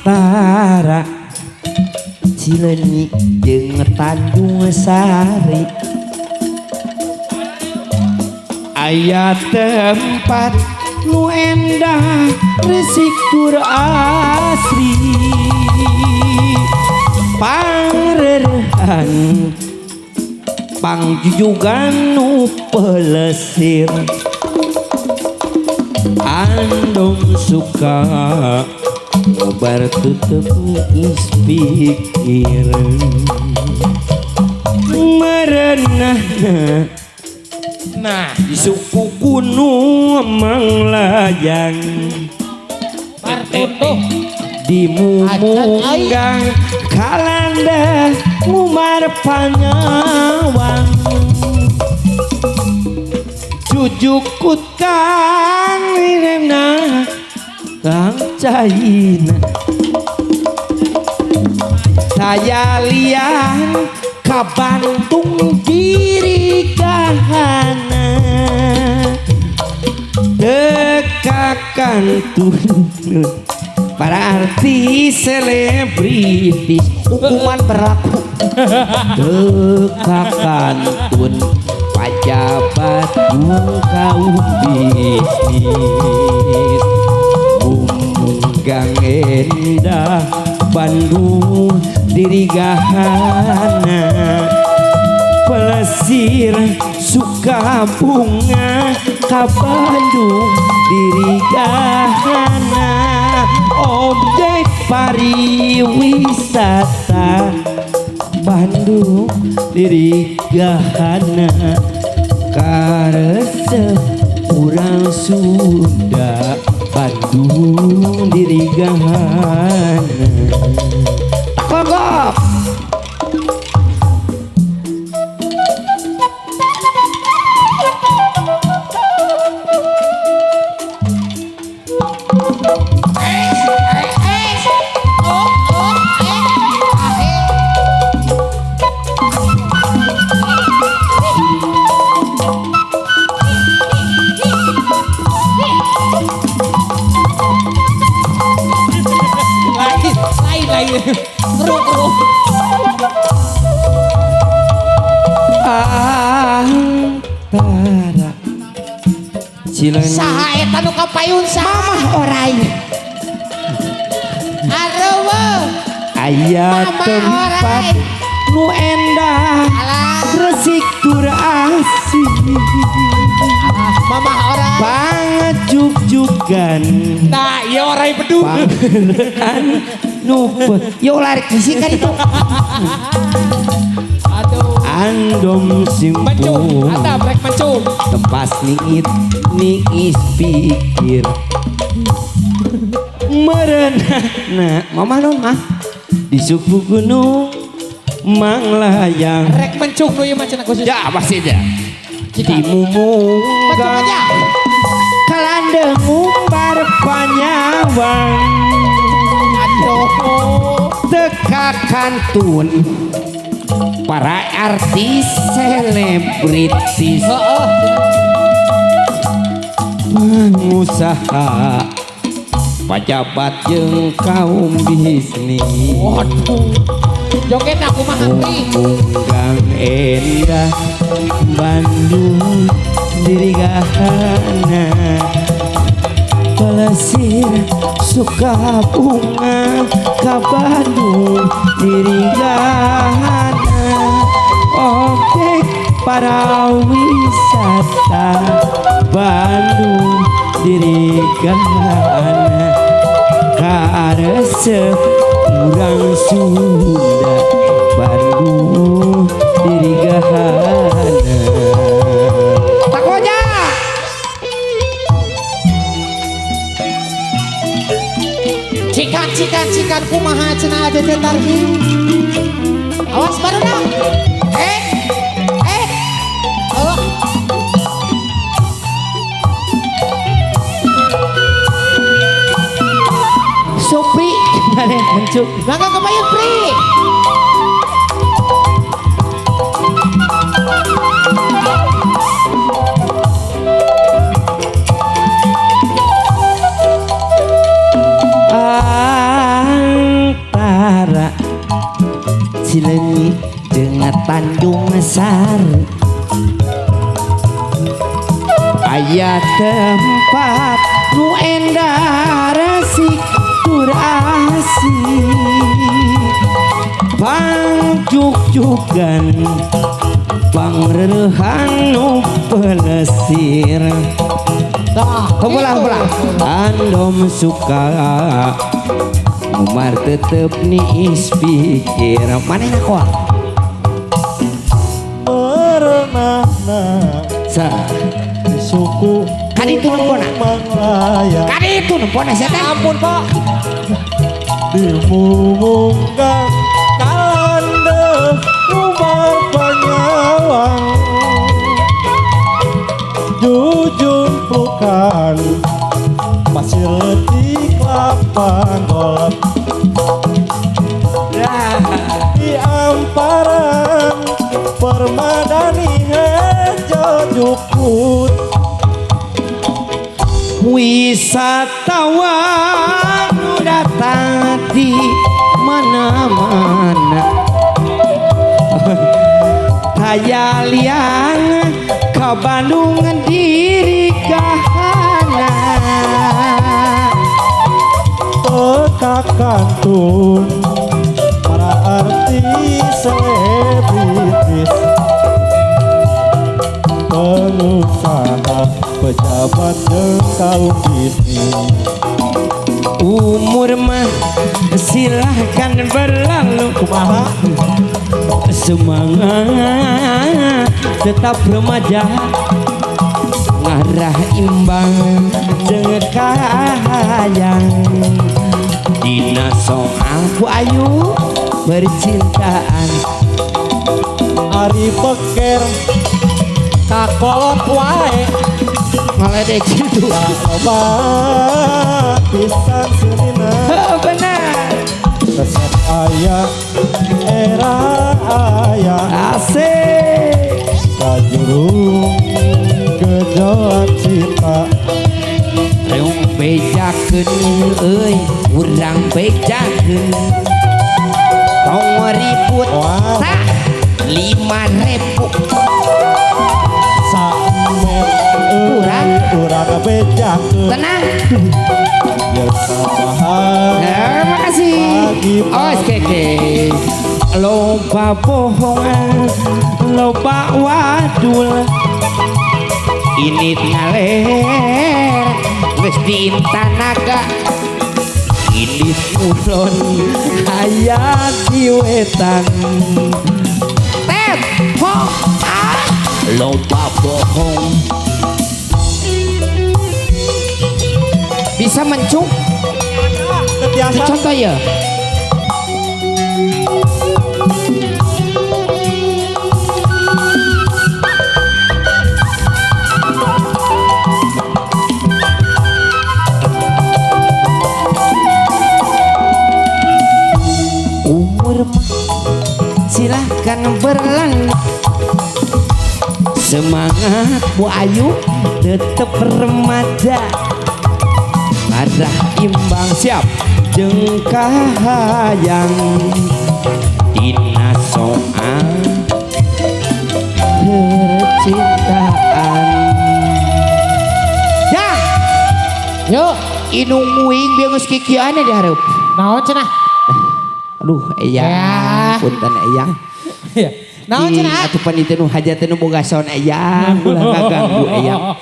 Antara Cileunyi jeung Tanjung Sari aya tempat nu endah resik tur asri pangrerehan pangjujugan nu pelesir andong suka ngobar tutup geus pikir merenahna Nah, di suku gunung manglayang Martunduh di mumunggang kalanda ngumar panyawang jujukut kang iremna kang caina saya lian kabantung diri kahana dekakan tunun para artis selebritis hukuman berlaku dekakan tun pajabat kaum bisnis Munggang endah Bandung diri gahana pelesir suka bunga ka Bandung diri gahana objek pariwisata Bandung diri gahana karesep urang Sunda Bandung diri gahana. Takogok. Antara Cileunyi saha eta nu kapayun saha mamah orai areueuh aya tempat nu endah resik tur asih mamah orai pangajug-jugan nah ieu orai bedug pangeran nu yo larik bisi kan itu. Aduh. Andom simpung atap rek mencung tempas niit niis pikir merenahna mamah non mah di suku gunung manglayang rek mencung nu ieu mah cenah khusus ya pasti ya di mumunggang kalandeng ngumbar panyawang aduh teka kantun para artis selebritis pengusaha pejabat jeung kaum bisnis. Waduh joget aku mah munggang endah Bandung diri gahana Pelesir suka bunga ka Bandung dirigahana objek para wisata Bandung dirigahana karesep urang Sunda Bandung dirigahana. Takoja cikan cikan cikan kumaha cenah aja targi. Awas barudak. Oh. Supri mana mencuk. Mangga kebayang Pri. Antara Cileunyi dengan Tanjung Sari aya tempat nu endah resik tur asik pangjuk-jukan pangreuhan nu pelesir. Hobolah andom suka Umar tetep niis pikir manehna koa merenahna sa suku kaditu nempona kaditu nempona sia teh ampun Pak dimumungkan kalande umar panyawang jujumplukan pasir leutik lapang golep di amparan permadani hejo jukut wisatawan datang di mana-mana taya liang ka Bandung diri kahana teka kantun para artis selebritis pengusaha pejabat jeung kaum bisnis. Umur mah silahkan berlalu kumaha semangat tetap remaja ngarah imbang jeung kahayang dina soal ku ayu percintaan ari peker kakolot wae ngaledek gitu loba pisan senina. Benar resep aya era aya asik kajurung gejolak cinta reung bejakeun euy urang bejakeun tong ribut sa 5.000 samet urang urang bejakeun tenang ya sabahan. Terima kasih. Oh, oke. Loba bohongan, loba wadul. Ini ngaler, geus diintanaga. Ini kulon aya di wetan. Tet, ho, ah. Loba bohong. Bisa mencuk? Biasa. Contoh ya. Umur mah silahkan berlalu. Semangat Bu Ayu tetep remaja. Arah imbang siap jeung kahayang dina soal percintaan. Ya, yuk. Indung uing bieu geus kikieuan di hareup. Naon cenah? Aduh eyang, punten eyang. Iya. Naon cenah? Atuh panitia nu hajat nu boga sound eyang, ulah ngaganggu eyang.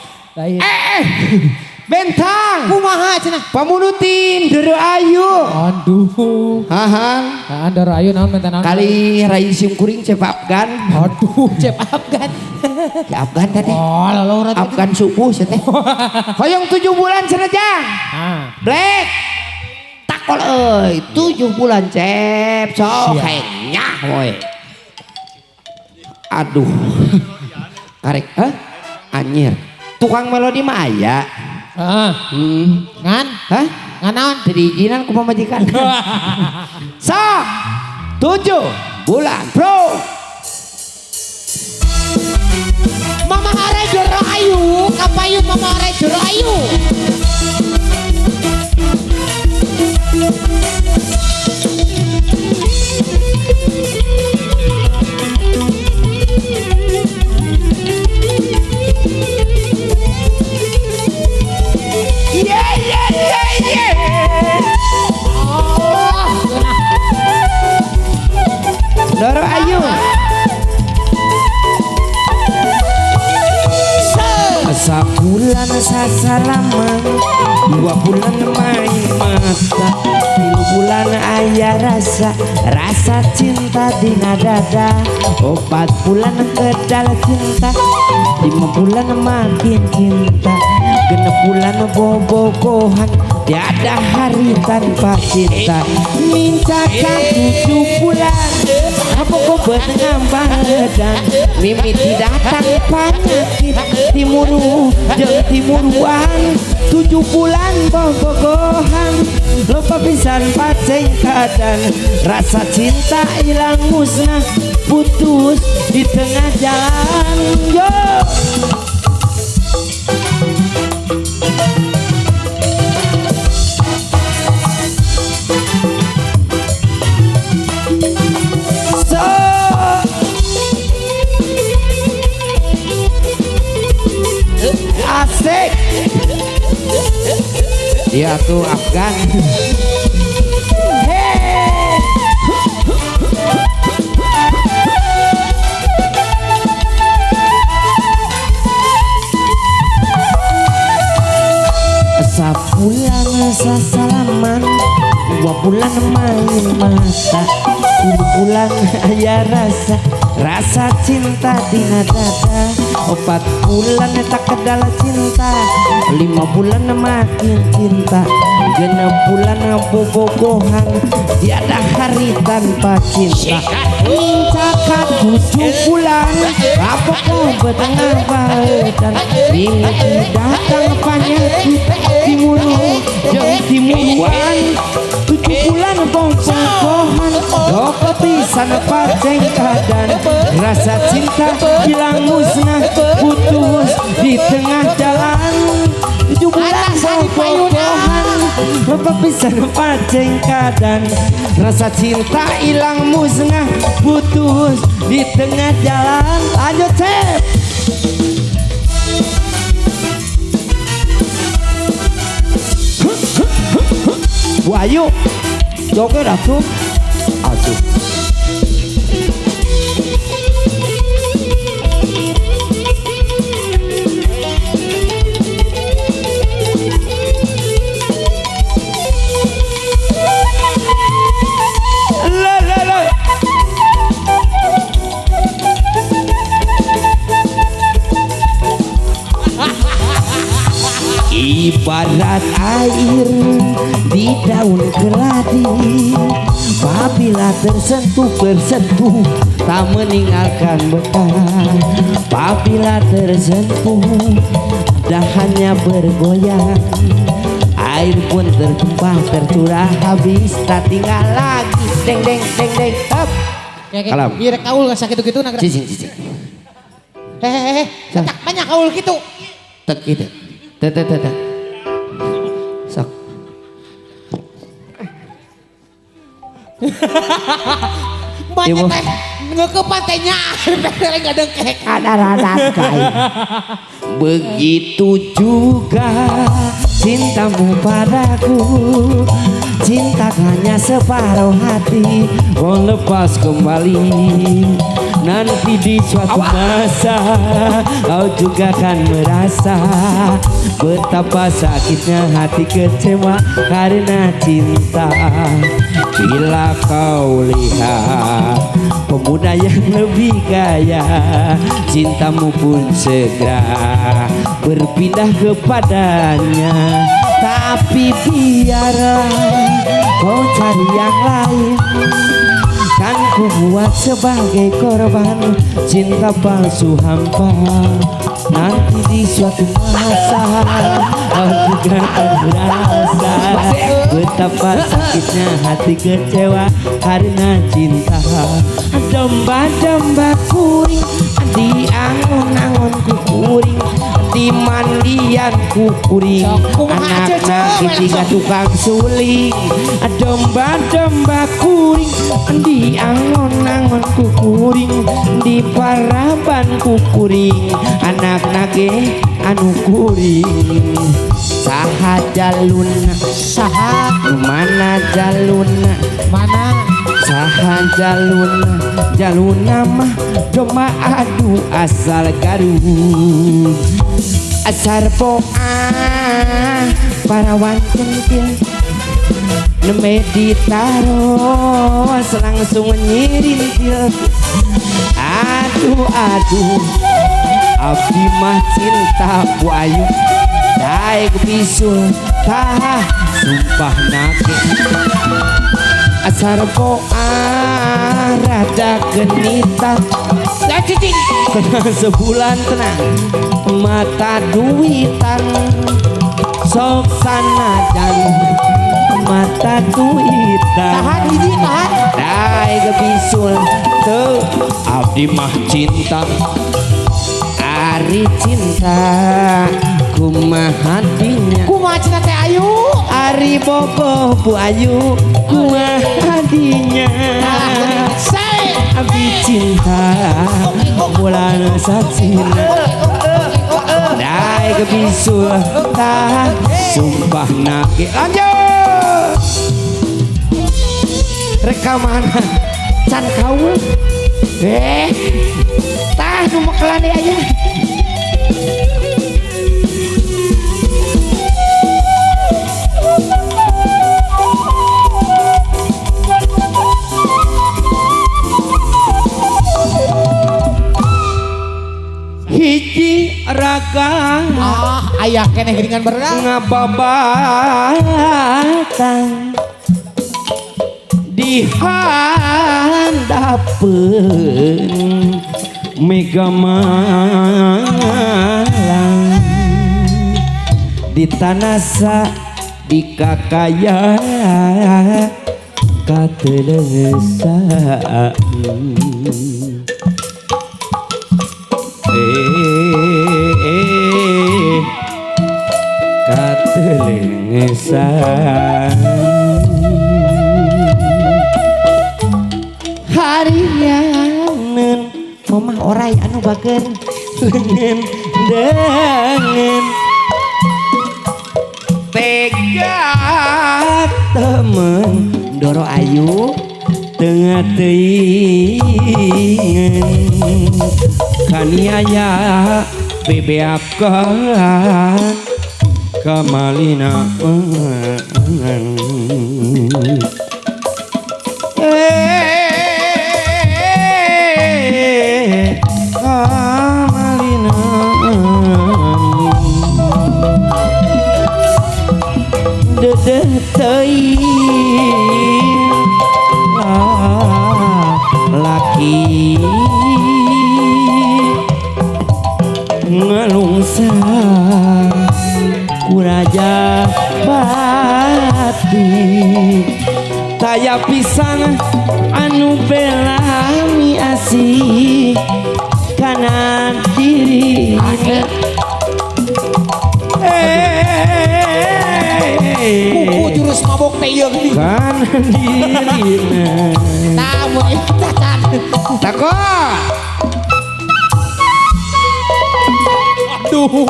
Bentang. Kumaha cenah? Pamunutin Doro Ayu. Aduh. Hahan. Hahan Doro Ayu naon menta naon? Kali rai sim kuring Cep Afgan. Aduh, Cep Afgan. Cep Afgan tadi. Oh, lalu Afgan subuh sia teh. Hoyong 7 bulan cenah jang. Black. Takol euy, 7 bulan Cep. Sok henyah we. Aduh. Karek, hah? Anjir. Tukang melodi mah aya. Heeh. Ngan? Hah? Ngan naon? Teu diizinan ku pamajikan. Sok 7 bulan, bro. Mama Are Doro Ayu, kapayu Mama Are Doro Ayu. Yeah, yeah, yeah, yeah. Oh, Doro Ayu. Sabulan sasalaman, 2 bulan main mata, 3 bulan ayah rasa, rasa cinta dina dada, 4 bulan kedal cinta, 5 bulan makin cinta, 6 bulan bobogohan, tiada hari tanpa cinta. Mincakan 7 bulan, apa kau ngambang mimiti datang penyakit timuru jeung timuruan, 7 bulan bobogohan, lupa pisan pacengkadan, rasa cinta hilang musnah, putus di tengah jalan. Yo. Asik. Dia tuh Afgan. Hey. Sabulan sasalaman, 2 bulan main mata, 3 bulan ayah rasa, rasa cinta dina dada, 4 bulan tak kedala cinta, 5 bulan makin cinta, 6 bulan bobogohan, tiada hari tanpa cinta. Mincakan 7 bulan, apa kau bertengah badan, mimpi datang penyakit timuru jeung timuruan, 7 bulan bobogohan, loko pisan pacengkadan, rasa cinta hilang musnah, putus di tengah jalan. 7 bulan bobogohan, lupa pisan pacengkadan, rasa cinta hilang musnah, putus di tengah jalan. Lanjut Cep. Bu Ayu, joget atuh. Atuh. La la la. Ibarat air di daun keladi, apabila tersentuh bersentuh tak meninggalkan bekas, apabila tersentuh dahannya bergoyang, air pun tertumpah tercurah habis tak tinggal lagi. Deng deng deng deng. Up. Kalam. Iya kaul nggak sakit gitu nagra. Cicing cicing. Hehehe. Tak banyak kaul gitu. Tek gitu. Tek tek tek. Sok. Banyak teh ngekepan tehnya nggak dengkek. Ada. Begitu juga Cintamu padaku, cinta hanya separuh hati. Oh lepas kembali nanti di suatu masa, kau juga akan merasa betapa sakitnya hati kecewa karena cinta. Bila kau lihat pemuda yang lebih kaya, cintamu pun segera berpindah kepadanya. Tapi biarlah kau cari yang lain, kan ku buat sebagai korban cinta palsu hampa. Nanti di suatu masa kau juga akan merasa betapa sakitnya hati kecewa karena cinta. Domba-domba kuring di angon-angon ku kuring, di mandian ku kuring, anak-anak tiga tukang suling. Domba-domba kuring di angon-angon ku kuring, di paraban ku kuring, anak-anak anu kuring. Saha jaluna, saha mana jaluna, mana saha jaluna, jaluna mah domba adu asal Garut. Asar poa parawan centil nembe ditaros langsung nyirintil. Aduh aduh abdi mah cinta Bu Ayu daek bisul tah sumpah nake. Asar poa rada genita kena sebulan tenang mata duitan sok sanajan mata duitan. Tahan hiji tahan daek bisul teu abdi mah cinta ari cinta kumaha hatinya, kumaha cinta teh Ayu ari bogoh Bu Ayu kumaha hatinya. Abdi cinta bulan saksina daek bisul tah sumpah nake. Lanjut rekaman can kaul tah nu mekelan deui aya. Hiji raga ah ayah keneh geuningan berenang ngababatan di handapeun mega malang di tanasa di kakaya kateleusaan. Katelengesan harianeun momah orai anu bager lengen dengen tega temen Doro Ayu tengah teuingeun kaniaya bebeakan kamalina. Kamalina dedeh teuing laki ngalungsa ku Raja Bati taya pisan anu belami asih kana dirina. Kuku jurus mabok teh ieu geuning kana dirina. Tah mun eta can takot. Aduh.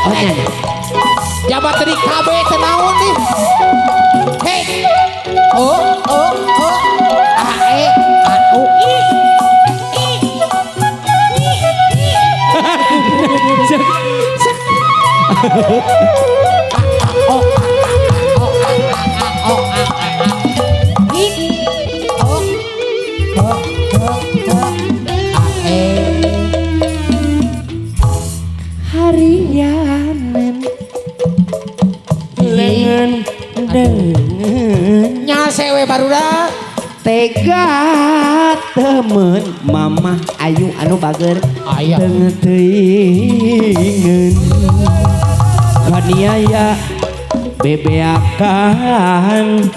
Oh nya. Jabat tadi KB teh naon nih? Hei. O O O A E A U I. A O A O A A O A A I O O O O A E. Harianen lengan dengan Nya sewe barudak. Tega temen mamah ayu anu bager Aya. Teuingeun kaniaya bebeakan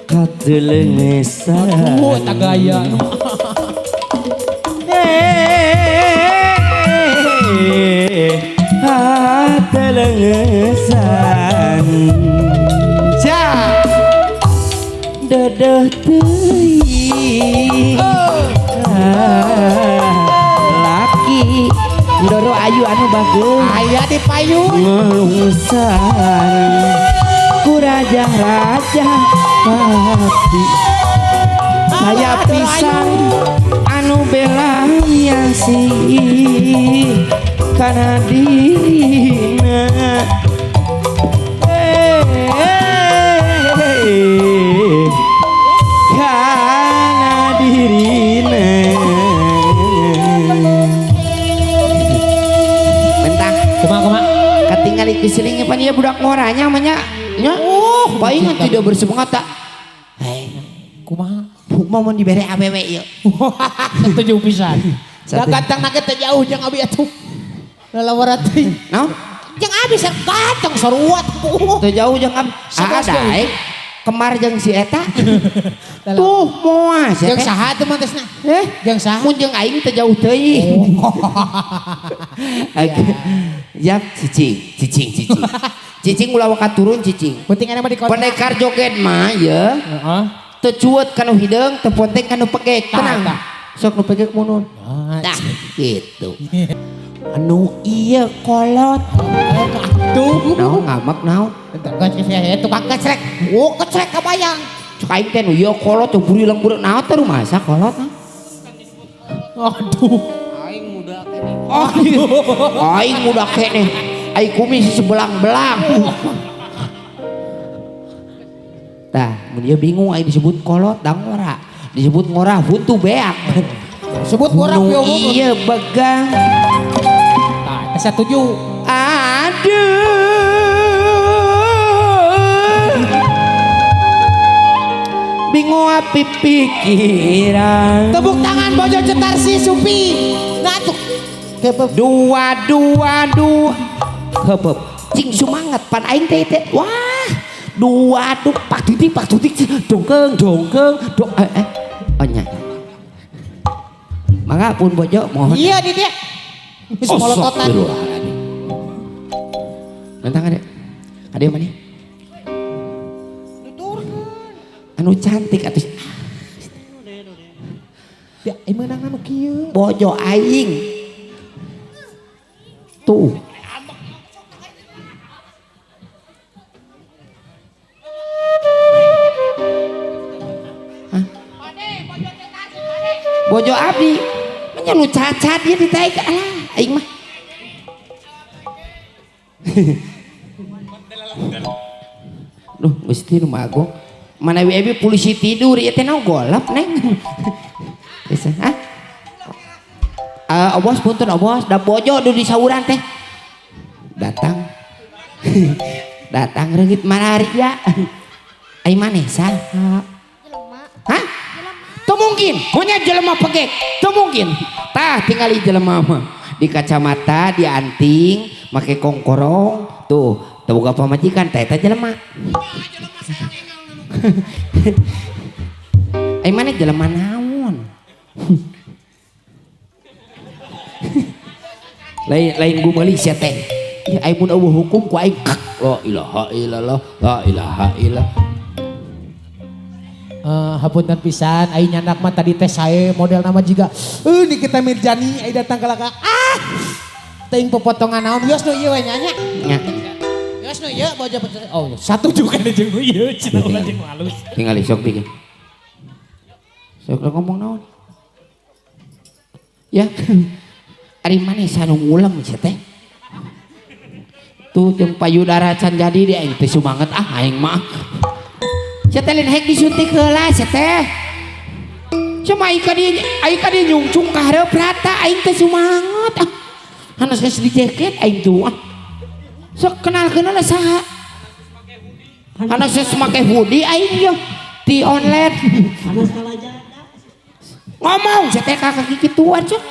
katelengesan. Aduh, tagaya. Katelengesan. Ja. Dedeh teuing. Laki ndoro ayu anu bagus. Aya di payun. Ngelungsar ku raja-raja pati. Saya pisang anu belanya sih kana dina. Kana dirina. Mentah. Kumaha kumaha? Katingali keselingnya pan ieu budak ngoranya mah nya. Nya. Palingan tidak bersemangat tak. Hei, Kumaha? mau mun dibere awewe ieu. Setuju pisan. Da ganteng na ge teu jauh jeung abi atuh. Lalawara teuing. Naon? Jeung abi ganteng saruat. Teu jauh jeung abi. Sebelas Ah, daek. Kemar jeung si eta. Tuh moal sia Jeung teh. saha teh mantesna? Eh, Jeung saha? mun jeung aing teu jauh teuing. Ya, cicing, cicing, cicing. Cicing ulah waka turun cicing. Penting aya mah di kontrak. Pendekar joget mah ye. Heeh. Teu cuet kanu hideung, teu ponteng kanu pegek. Tah, Tenang. tah. Sok nu pegek mundur. Ah, Tah, gitu. Anu ieu kolot. Tuh. Naon ngamak naon? Tukang kecrek. Oh, kecrek kabayang. Cek aing teh nu ieu kolot teu buri lembur naon teh rumasa kolot mah. Aduh. Oh, aing muda keneh. Aing kumis sebelang-belang. Tah, mun ieu bingung aing disebut kolot da ngora. Disebut ngora huntu beak. Sebut ngora Nu pieu umum. ieu begang. Tah, teh setuju. Aduh. Bingung api pikiran. Tepuk tangan Bojo Cetar si Supi. Nah tuh. Kepep. Dua dua dua. Heup. Cing semangat pan aing teh teh. Wah. Dua dua pak titik dongkeng dongkeng dong eh. Oh nya. Mangga pun Bojo mohon. Iya di dia. Geus molototan. Astagfirullahaladzim. Mentang ada. Ada yang mana? Anu cantik atuh. Ya, ieu meunang anu kieu. Bojo aing. Tuh. Hah? Bojo abdi. Manya nu cacat dia ditaik alah aing mah. Duh, mesti nu magong. Mana we polisi tidur ieu teh naon golap neng. Bisa, hah? Obos punten obos, da bojo du di sauran teh. Datang. Datang reungit malaria. Ai maneh saha? Jelema. Hah? Teu mungkin, punya jelema pegek. Teu mungkin. Tah tingali jelema mah di kacamata, di anting, make kongkorong, tuh, teu boga pamajikan teh eta jelema. Ai maneh jelema naon? Lain lain gumeuli sia teh. Ya aing mun eueuh hukum ku aing. La ilaha illallah, la ilaha illallah. Hapunten pisan aing nyandak mah tadi teh sae model nama jiga Nikita Mirzani aing datang ke laka. Ah! Teuing popotongan naon wios nu ieu we nya nya. Nya. Wios nu ieu bojo. Oh, satu juga jeung nu ieu cenah ulah jeung halus. Tingali sok bikin. Sok ngomong naon? Ya. Ari maneh sanu ngulem sia teh. Tuh jeung payudara can jadi di aing teh sumanget ah aing mah. Sia teh lain hek disuntik heula sia teh. Cuma aing ka dieu nyungcung ka hareup rata aing teh sumanget ah. Hanas geus di jaket aing tuh ah. Sok kenalkeun lah saha. Hanas geus make hoodie aing yo ti online. Hanas kalajana. Ngomong sia teh ka kaki kituan sok.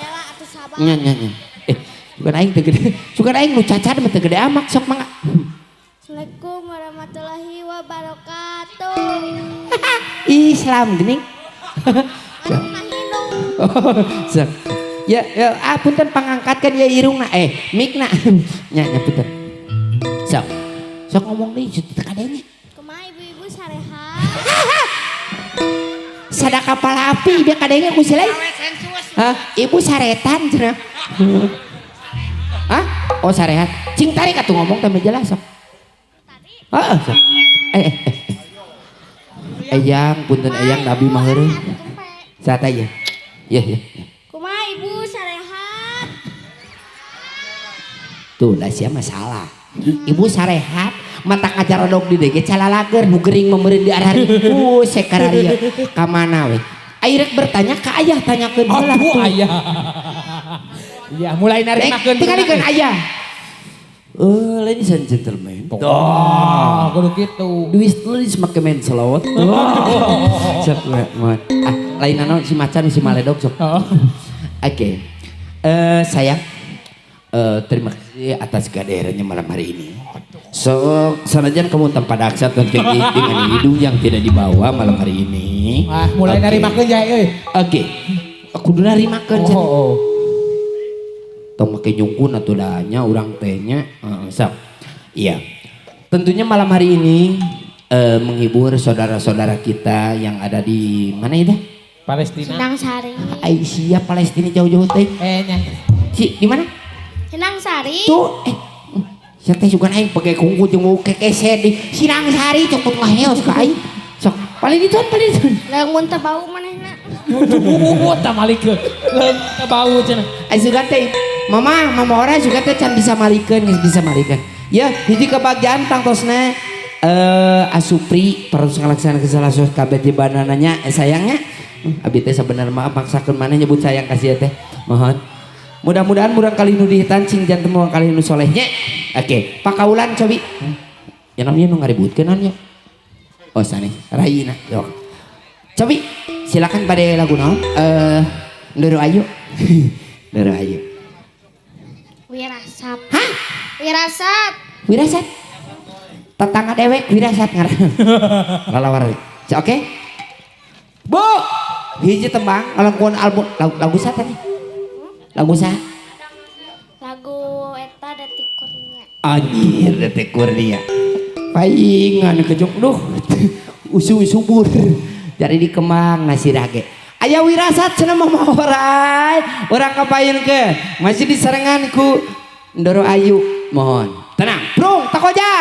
Nya nya nya. Sugan aing teu gede. Sugan aing nu cacat mah teu gede amak sok mangga. Assalamualaikum warahmatullahi wabarakatuh. Islam geuning. Sok. Ya, ya ah punten pangangkatkeun ya irungna mikna. Nya nya punten. Sok. Sok ngomong deui teu kadenge. Kumaha ibu-ibu sarehat? Sada kapal api dia kadenge ku si lain. Hah, ibu saretan cenah. Hah? Oh sarehat. Cing tarik atuh ngomong teh jelas sok. Heeh sok. Eyang punten eyang nabi mah heureun. Sata ya. Ya ya. Kumaha ibu sarehat? Tuh lah sia masalah. Ibu sarehat mata kajarodog di deui ge calalager nu gering meureun di arariku sekararia ka mana we. Ai rek bertanya ka ayah tanyakeun heula. Aduh ayah. Ya mulai narimakeun. Tingalikeun ayah. Ladies and gentlemen. Oh, kudu kitu. Duis tulis make main selawat. Sok mohon. Ah, lain naon si macan si maledog sok. Oke. Sayang. Terima kasih atas kehadirannya malam hari ini. So, sanajan kamu tanpa daksa dan dengan hidung yang tidak dibawa malam hari ini. Ah, mulai narimakeun ya euy. Oke. Kudu narimakeun cenah. Oh. Tong make nyungkun atuh da nya urang teh nya. Sok. Iya. Tentunya malam hari ini menghibur saudara-saudara kita yang ada di mana itu? Palestina. Sindang Sari. Ai sia Palestina jauh-jauh teh. Nya. Si, di mana? Sindang Sari. Tuh, sia teh sugan aing pake kungku jeung mau kekese di Sindang Sari cokot ngaheos ka aing. Sok, paling dituan, paling dituan. Leungeun teu bau manehna. Duh, tah malikeun. Leung teu bau cenah. Ai sugan teh mama, mama ora sugan teh can bisa malikeun, geus bisa malikeun. Ya, hiji kebahagiaan tangtosna Asupri perlu ngalaksanakeun salah sos kabeh di banananya sayangnya. Abi teh sabenerna maaf maksakeun maneh nyebut sayang ka sia teh. Mohon. Mudah-mudahan murang kali nu dihitan cing janten murang kali nu soleh nya. Oke, pakaulan cobi. Ya namanya nu ngaributkeun naon nya? Oh sanes, rayina. Yok. Cobi, silakan pada lagu naon? Ndoro Ayu. Ndoro Ayu. Wirasat. Hah? Wirasat. Wirasat. Tetangga dewek wirasat ngaran. Lalawar. Oke. Bu, hiji tembang ngalangkuan album lagu sata nih. Lagu sa? Lagu eta Detik Kurnia. Anjir Detik Kurnia. Paingan kejong duh. Usu subur. Jadi di Kemang nasi rage. Aya wirasat cenah mah orai. Urang kapayunkeun. Masih diserengan ku Ndoro Ayu. Mohon. Tenang, brung takoja.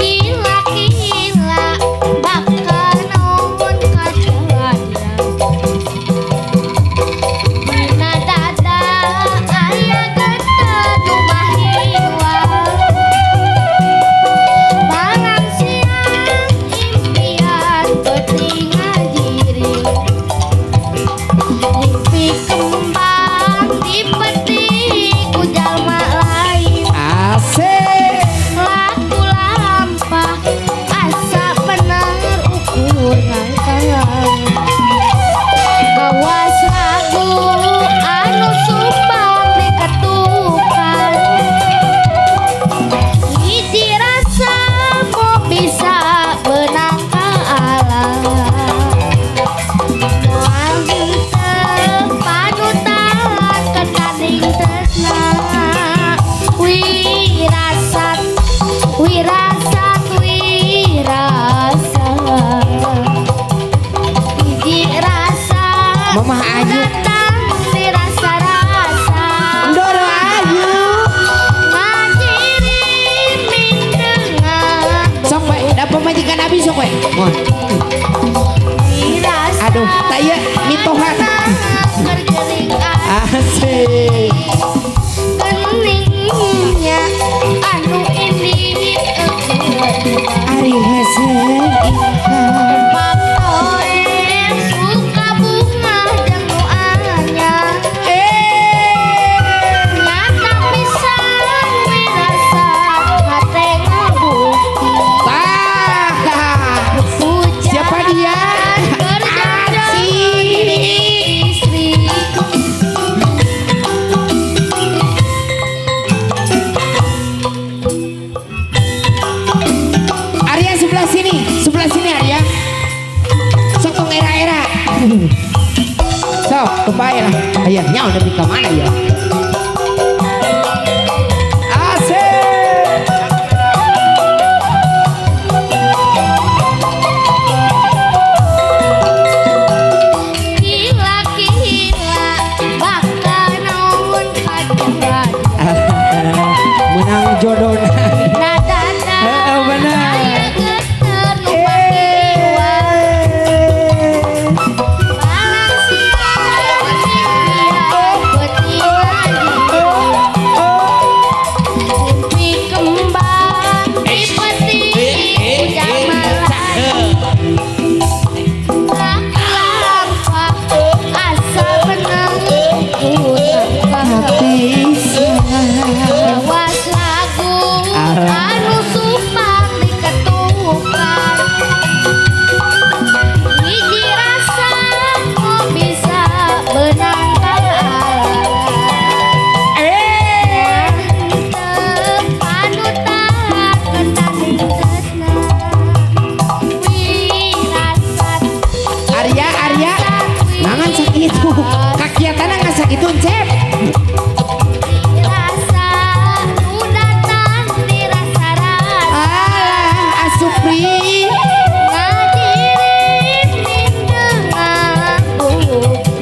Kila-kila bakal naon kajadian. Dina dada aya geter nu mahiwal. Barang siang impian peuting ngajiring. Mimpi kembang dipetik ku jalma lain. Asik. Laku lampah asa bener ukur ngangkang. Kawas lagu anu sumpah Mamah Ayu. Datang dirasa-rasa. Ndoro Ayu. Ngajirimin dengan Sok we, da pamajikan abi sok we. Mohon. Aduh, tak ieu mitohan. Asik. Geningnya anu ini Ari hese ingkang Papoe suka bunga jeung nu anyar. Nyata pisan wirasa hate ngabukti. Tah. Siapa dia? Asik. Arya sebelah sini Arya. Sok tong era-era. Sok, kebae lah. Aya nyaho nepi ka mana ya? Asik. Gila-gila bakal naon kajadian. Menang jodohna. Nadana Heeh, bener. aya geter nu pakiwa. Malang siang peuting ngaji. Mimpi kembang dipetik hujan malam. Lampah asa bener Awas lagu anu sumpang diketukan. Hiji rasa nu bisa beunang ka Teu panutan ketanding tresna. Wirasat Arya, Arya. Nangan sakitu. Kakiatana ngan sakitu Encep. Rasa nu datang dirasa-rasa. Alah, asupri. Ngajirimin dengan bukti.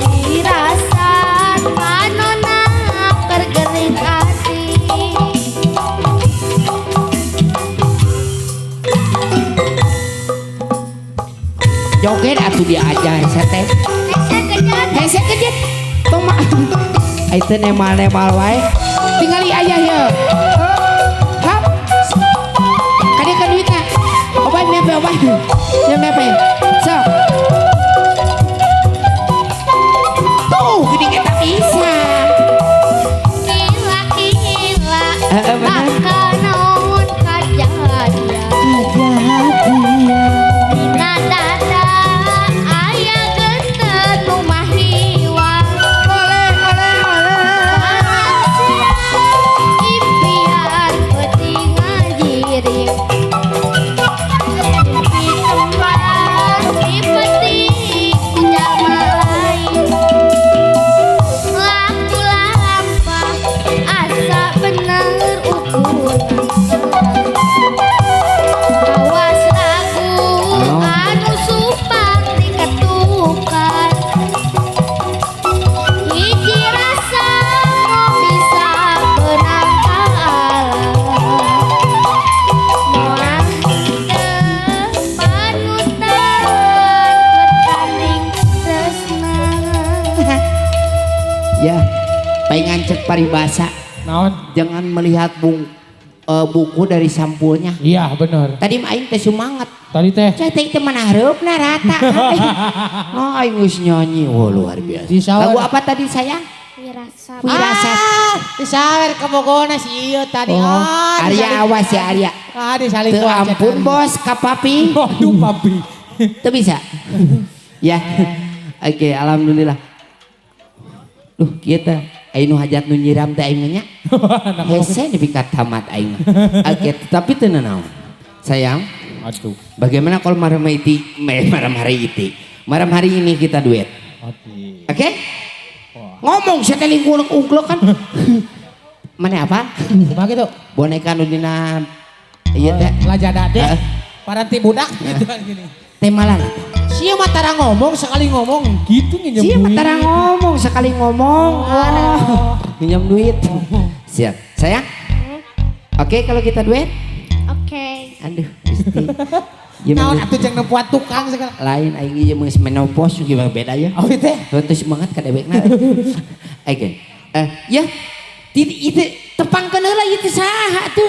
Dirasat panona keur gering ati. Joget atuh diajar seteh. Hese kejet. Hese kejet. Tong mah. Ai teu nemal-nemal wae. Tingali ayah ye. Hap. Kadieu ka duitna. Obay mepe obay. Ya mepe. Sok. Tuh geuning eta bisa. Gila-gila Heeh, bener. bakal naon kajadian. Dina dada aya geter nu mahiwa. Oleh, oleh, oleh. Impian peuting ngajiring. Mimpi kembang dipetik ku jalma lain. Laku lampah asa bener ukuran. Awas lagu anu sumpang diketukan. Hiji rasa nu bisa beunang ka alam. Moal teu panutan ketanding tresna. Ya, pengen cek paribasa. Naon? Jangan melihat buku dari sampulnya. Iya bener. Tadi mah aing teh semangat. Tadi teh Saya teh teh mana hareupna rata. Oh, aing geus nyanyi. Wah, luar biasa. Disawer. Lagu apa tadi sayang? Wirasa. Wirasat. Ah, disawer kebogona si ieu tadi. Oh, Ah, Arya awas ya Arya. Ah, disaling Teu ampun bos ka papi. Waduh papi. Teu bisa. Ya. Oke, alhamdulillah. Duh, kieu teh aya nu hajat nu nyiram teh aing nya. Hese nepi ka tamat aing mah. Oke, tapi teu nanaon. Sayang, Aduh. bagaimana kalau malam iti, malam hari iti. Malam hari ini kita duet. Oke. Oke? Ngomong saya teh lingkulek-ungklek kan. Mana apa? Kumaha kitu? Boneka nu dina ieu teh Lajada teh. Heeh. Paranti budak gitu kan gini. teh malan. Siap. Sia mah tara ngomong sekali ngomong gitu nginjem Sia mah duit. tara ngomong sekali ngomong. Oh, nginjem duit. Siap. Sayang? Oke, kalau kita duet? Oke. Aduh, Gusti. Ieu Naon mah atuh jeung nempuan tukang segala. lain aing ieu geus menopause gimana beda ya. Oh teh. Heuh semangat ka dewekna. Oke. Ya. Itu tepangkeun heula ieu teh saha atuh.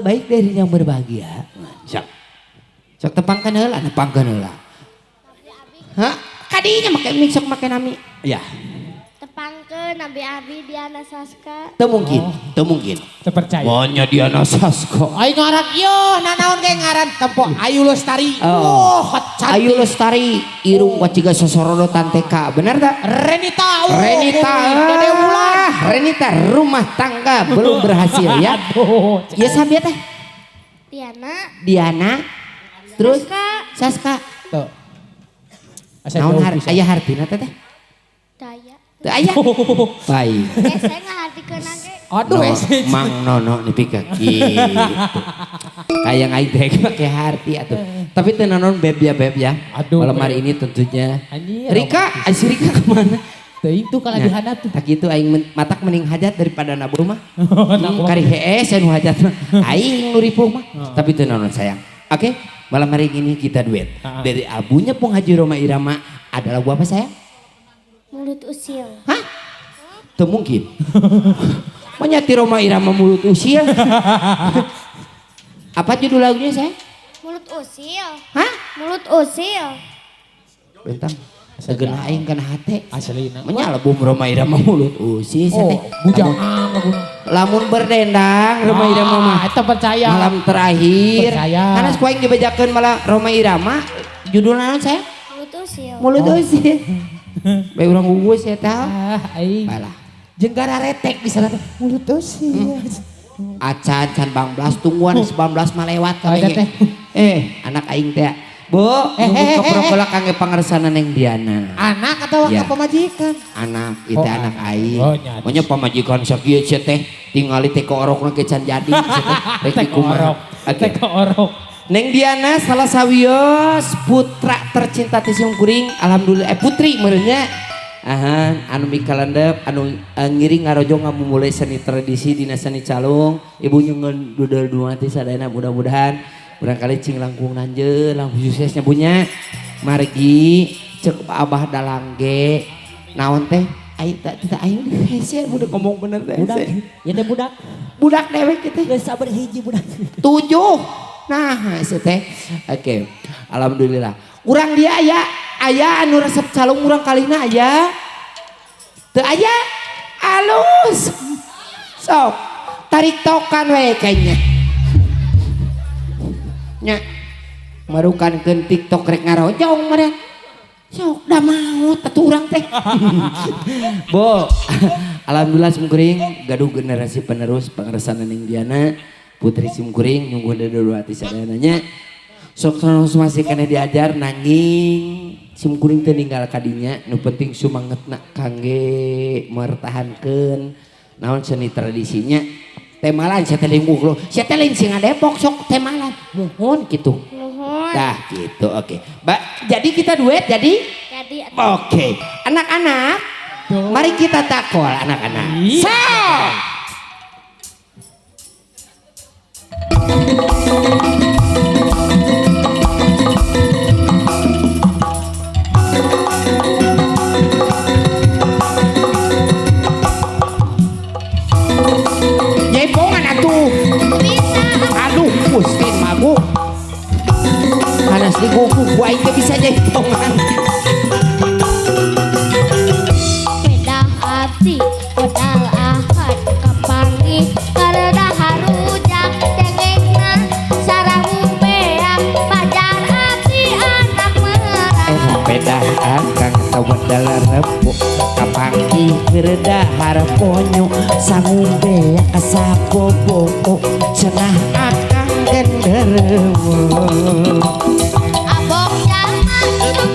Baik dari yang berbahagia. Sok. Sok tepangkeun heula, nepangkeun heula. Hah? Kadinya make mic sok make nami. Ya. Tepangkeun Nabi Abi Diana Saska. Teu mungkin, teu mungkin. Terpercaya. Monya Diana Saska. Aing ngaran ieu nanaon ge ngaran tempo Ayu Lestari. Oh. Wah, cantik. Ayu Lestari, irung waciga sosorodotan TK, benar tak? Renita. Oh, Renita, Dede Wulan. ah, Renita rumah tangga belum berhasil ya. Aduh. Ya sabia teh, Diana. Diana, terus Saska. Saska. Tuh. Asa Naon jauh har pisan. aya hartina teh teh? Daya. Teu aya. Baik. Saya ngahartikeun ge. Aduh, No, hese. Mang Nono nepi ka kitu. Kayak aing teh make harti atuh. Tapi teu naon beb ya beb ya. Aduh, Malam hari beb. ini tentunya. Anjir, Rika, si Rika kemana? Teuing tuh kalau Nah, dihandap tuh. Tak gitu aing matak mending hajat daripada nabuh mah. Kari hees anu hajat mah. Aing nu ripuh mah. Tapi teu naon sayang. Oke, malam hari ini kita duet. Dari abunya Pung Haji Rhoma Irama ada lagu apa sayang? Mulut usil. Hah? Teu mungkin. Manya ti Rhoma Irama mulut usil. Apa judul lagunya sayang? Mulut usil. Hah? Mulut usil. Bentang. Segena aing kana hate. Aslina. Menya album Rhoma Irama mulut usil Oh, teh. bujangan laguna. Lamun berdendang Rhoma Irama mah. Eta percaya. Malam terakhir. Percaya. Karena ku aing dibejakeun malah Rhoma Irama judulna naon saya? Mulut usil. Mulut usil. Bae urang gugus eta. Ah, aing. Balah. Jeung retek di sana teh. Mulut usil. Acan can bangbelas tungguan 19 mah lewat Oh, eta kabeh. teh. Anak aing teh. Bu, Eh, nunggu eh, eh, keprokolak kangge pangersana Neng Diana. Anak atau Ya. pamajikan? Anak, itu Oh, anak aing. Oh, nya. Pokoknya pamajikan sakieu sia teh tingali teh orokna ge can jadi sia teh. Rek Teh dikumaha. orok. Oke. Teh orok. Neng Diana salah sawios putra tercinta ti kuring alhamdulillah putri meureunnya. Ahan anu mikalandep anu ngiring ngarojong ngamumule seni tradisi dina seni calung ibu nyungun dudel dua ti sadayana mudah-mudahan barangkali cing langkung nanjeun langkung suksesnya punya margi cek abah dalang ge naon teh aing teh teh aing hese budak ngomong bener teh Budak, hese. ya teh budak. Budak dewek kitu Geus sabar hiji budak. 7. Nah, hese teh. Oke. Alhamdulillah. Urang dia aya aya anu resep calung urang kalina aya. Teu aya. Alus. Sok, tarik tokan we kayaknya. Nya. Marukankeun TikTok rek ngarojong meureun. Sok dah maot atuh urang teh. Bo, alhamdulillah simkuring gaduh generasi penerus pangersana Neng Diana, putri simkuring nunggu dulu hati sadayananya. Sok terus masih kena diajar nanging simkuring teu ninggal kadinya nu penting sumangetna kangge mertahankeun naon seni tradisinya. Temalan sia teh lingkuh lo, sia teh lain singa Depok sok temalan. Muhun gitu. Nuhun. Dah gitu, oke. Ba, jadi kita duet jadi? Jadi Oke. Anak-anak, mari kita takol anak-anak. Iya. So. Jaipongan atuh. bisa. Aduh, Gusti magu. Panas di kuku, gua aing teh bisa jaipongan. Pedah abdi modal ahad kapanggih karena harujak cengekna sarang beak pacar abdi anak merah. Pedah akang tawedal rebo kapanggih keur dahar ponyo sangu beak kasabobo cenah akang genderuwo. Abong jalma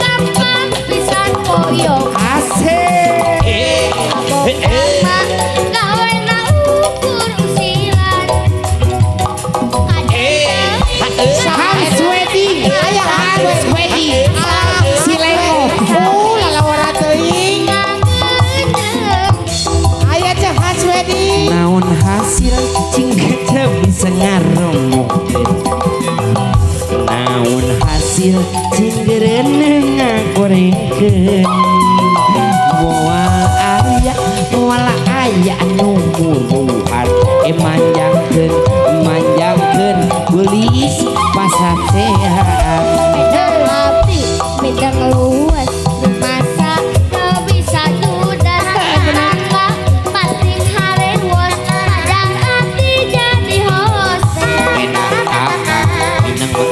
gampang pisan koyong. Asik. Abong jalma gawena ukur usilan. Hans Wedding. Aya Manjangkeun moal aya moal aya anu muruhan manjangkeun manjangkeun beulis pasasean Bedang abdi bedang luas masa teu bisa judas tetangga pasti harewos pajar abdi jadi hose Bedang akang minang mah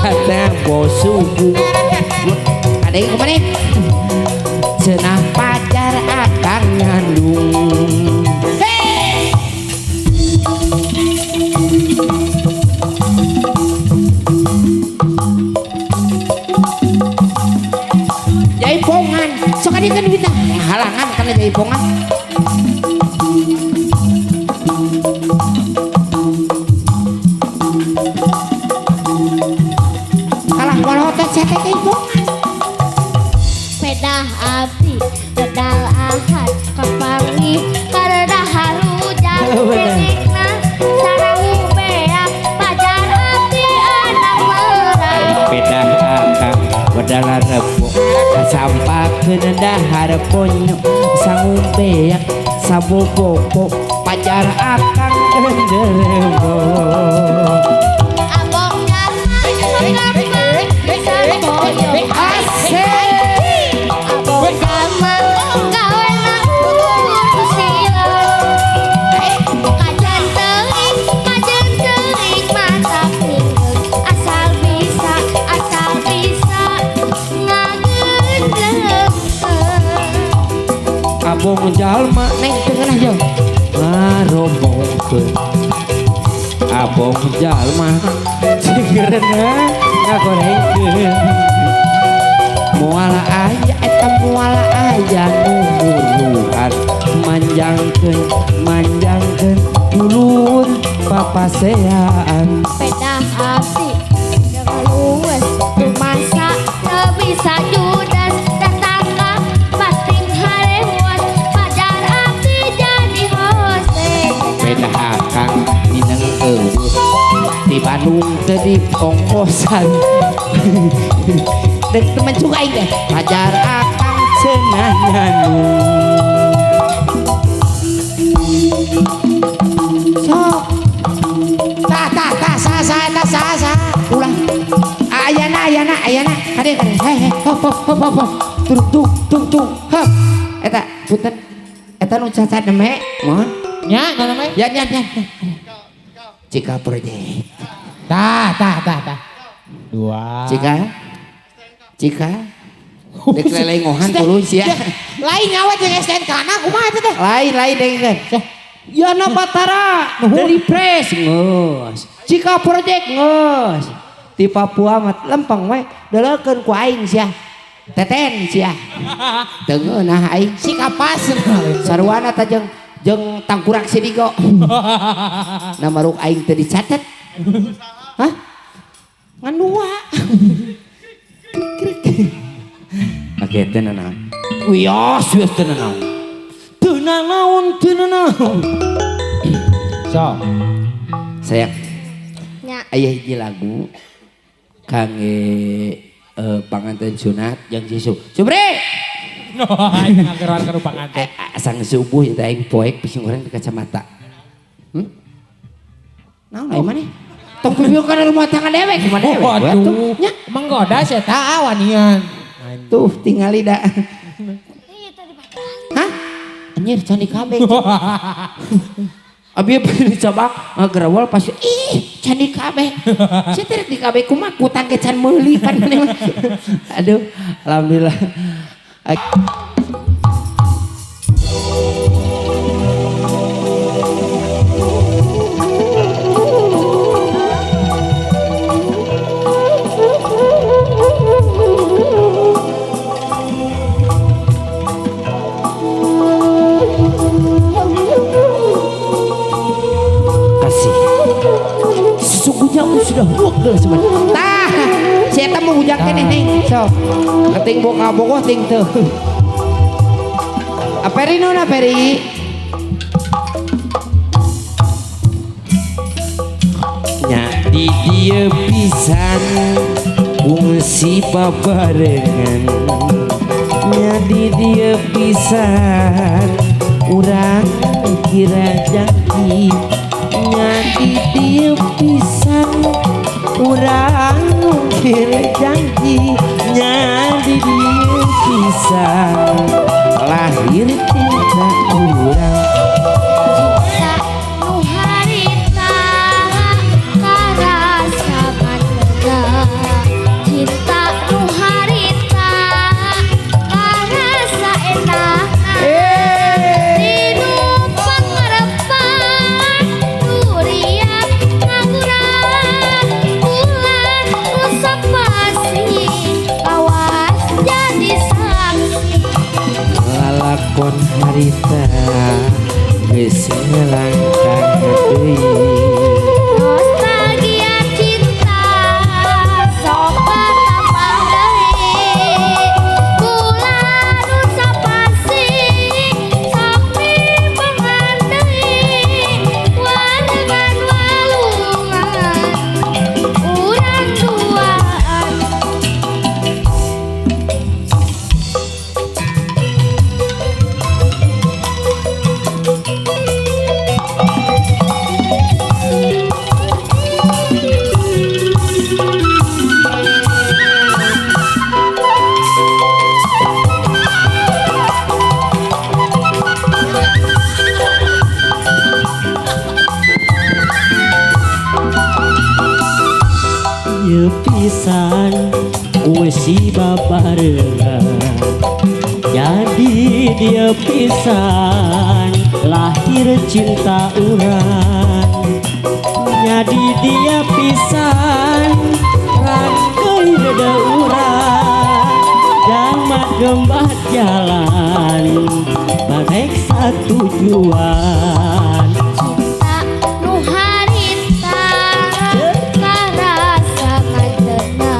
kata bosuku ada yang kemana cenah pacar akang ngandung. Hey! Jaipongan sok adi kan duitna halangan kana jaipongan kalah molotot sia teh jaipongan. Pedah abdi pedal ahad kapanggih karena harujan fisikna sarang beak pajar abdi anak meurang Pedah akang wedal rebo kasampakeun dahar ponyo sangu beak sabobobo pacar akang genderebo abong jalma gampang pisan boyong asik abong jalma gawena ukur sila kajen teuing matak ningeun asal bisa ngagendengkeun abong jalma neng tengah yo ngarobongkeun abong jalma cigeurna ngagorengkeun moal aya eta moal aya nu muruhan manjangkeun manjangkeun dulur papasean Pedah abdi jangan luwes rumasa teu bisa judas tetangga pasti harewos pajar abdi jadi hose Pedah akang minang eueuh di Bandung teu diongkosan dek teman juga aing teh pajar akang cenah nyanu sok tah tah tah sa sa eta sa sa ulah ayana ayana ayana kade kade heh heh hop hop hop hop hop tung tung tung tung hop eta punten eta nu cacat neme mohon Nya, naon namanya? ya ya ya Cika project Tah, tah, tah, tah. Dua. Cika Cika dek lelengohan tuluy sia Lain nyawa jeung STNK na kumaha eta teh? lain lain dengekeun Yana Batara dari Pres geus Cika project geus di Papua mah lempeng we deleukeun ku aing sia teten sia teu ngeunah aing Si kapas. sarwana teh jeung jeung tangkurak sidigo na maruk aing teu dicatet hah ngan dua krik krik oke teu nanaon wios wios teu nanaon teu nanaon teu nanaon So. Sayang nya aya hiji lagu kangge panganten sunat jeung sisu Supri Aing ngageroan ka nu panganten. Sang subuh eta aing poek pising urang di kacamata. Naon ai maneh? Tong pipieu kana rumah tangga dewek kumaha dewek. Waduh. Nya Menggoda sia tah wanian. tuh tingali da. Iya tadi batal. Hah? Anjir candi kabeh. Abi dicabak ngagerawal pasti ih candi kabeh. Sia teh di kabeh kumaha kutang ge can meuli pan maneh mah. Aduh, alhamdulillah. Kasih. Sesungguhnya aku sudah muak dengan semua. Tah, si eta mau hujang keneh neng. Sok. Keting boka bogoh ting teu. Aperi nona peri. Nya di dieu pisan. Kungsi babarengan nyadi dia pisan urang kira janji nyadi dia pisan urang kira janji nyadi dia pisan lahir cinta urang. Cinta nu harita karasa manega, cinta nu harita karasa enakna, dinu pangarepan durian ngaguran bulan nu sapasi awas jadi saksi. Lalakon harita geus ngalangkah deui Nostalgia cinta sok tambah deui bulan nu sapasi sok mipengan deui warengan walungan urang duaan. Ieu pisan wesi babarengan jadi dia pisan lahir cinta urang jadi dia pisan rangkai dada urang jamat gembat jalan barek satu tujuan. Cinta nu harita karasa kantena,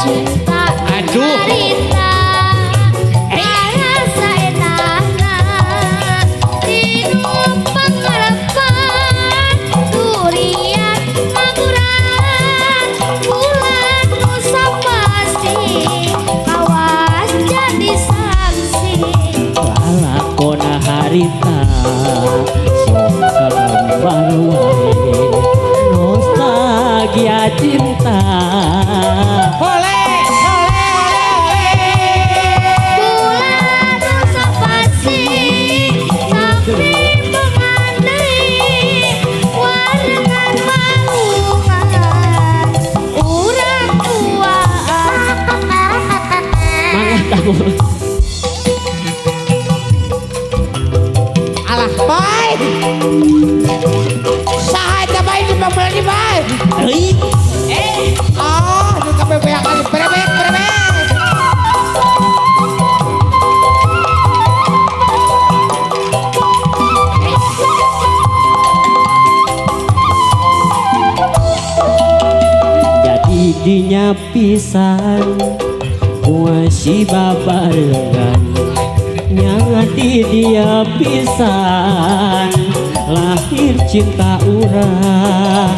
cinta nu harita karasa enakna, dinu pangarepan durian ngaguran bulan nu sapasi awas jadi saksi. Lalakon harita sok kagambar wae nostalgia cinta. Oleh, oleh, oleh, oleh. Bulan nu sapasi sapi pengandai warengan walungan urang tuaan. Mangga tamu. Alah, bae. Saha eta bae di pameuleun bae. Euy, Ah, nu kabebeakan berebek berebek. Jadi dinya pisan kuasi babarengan nyati dia pisan lahir cinta urang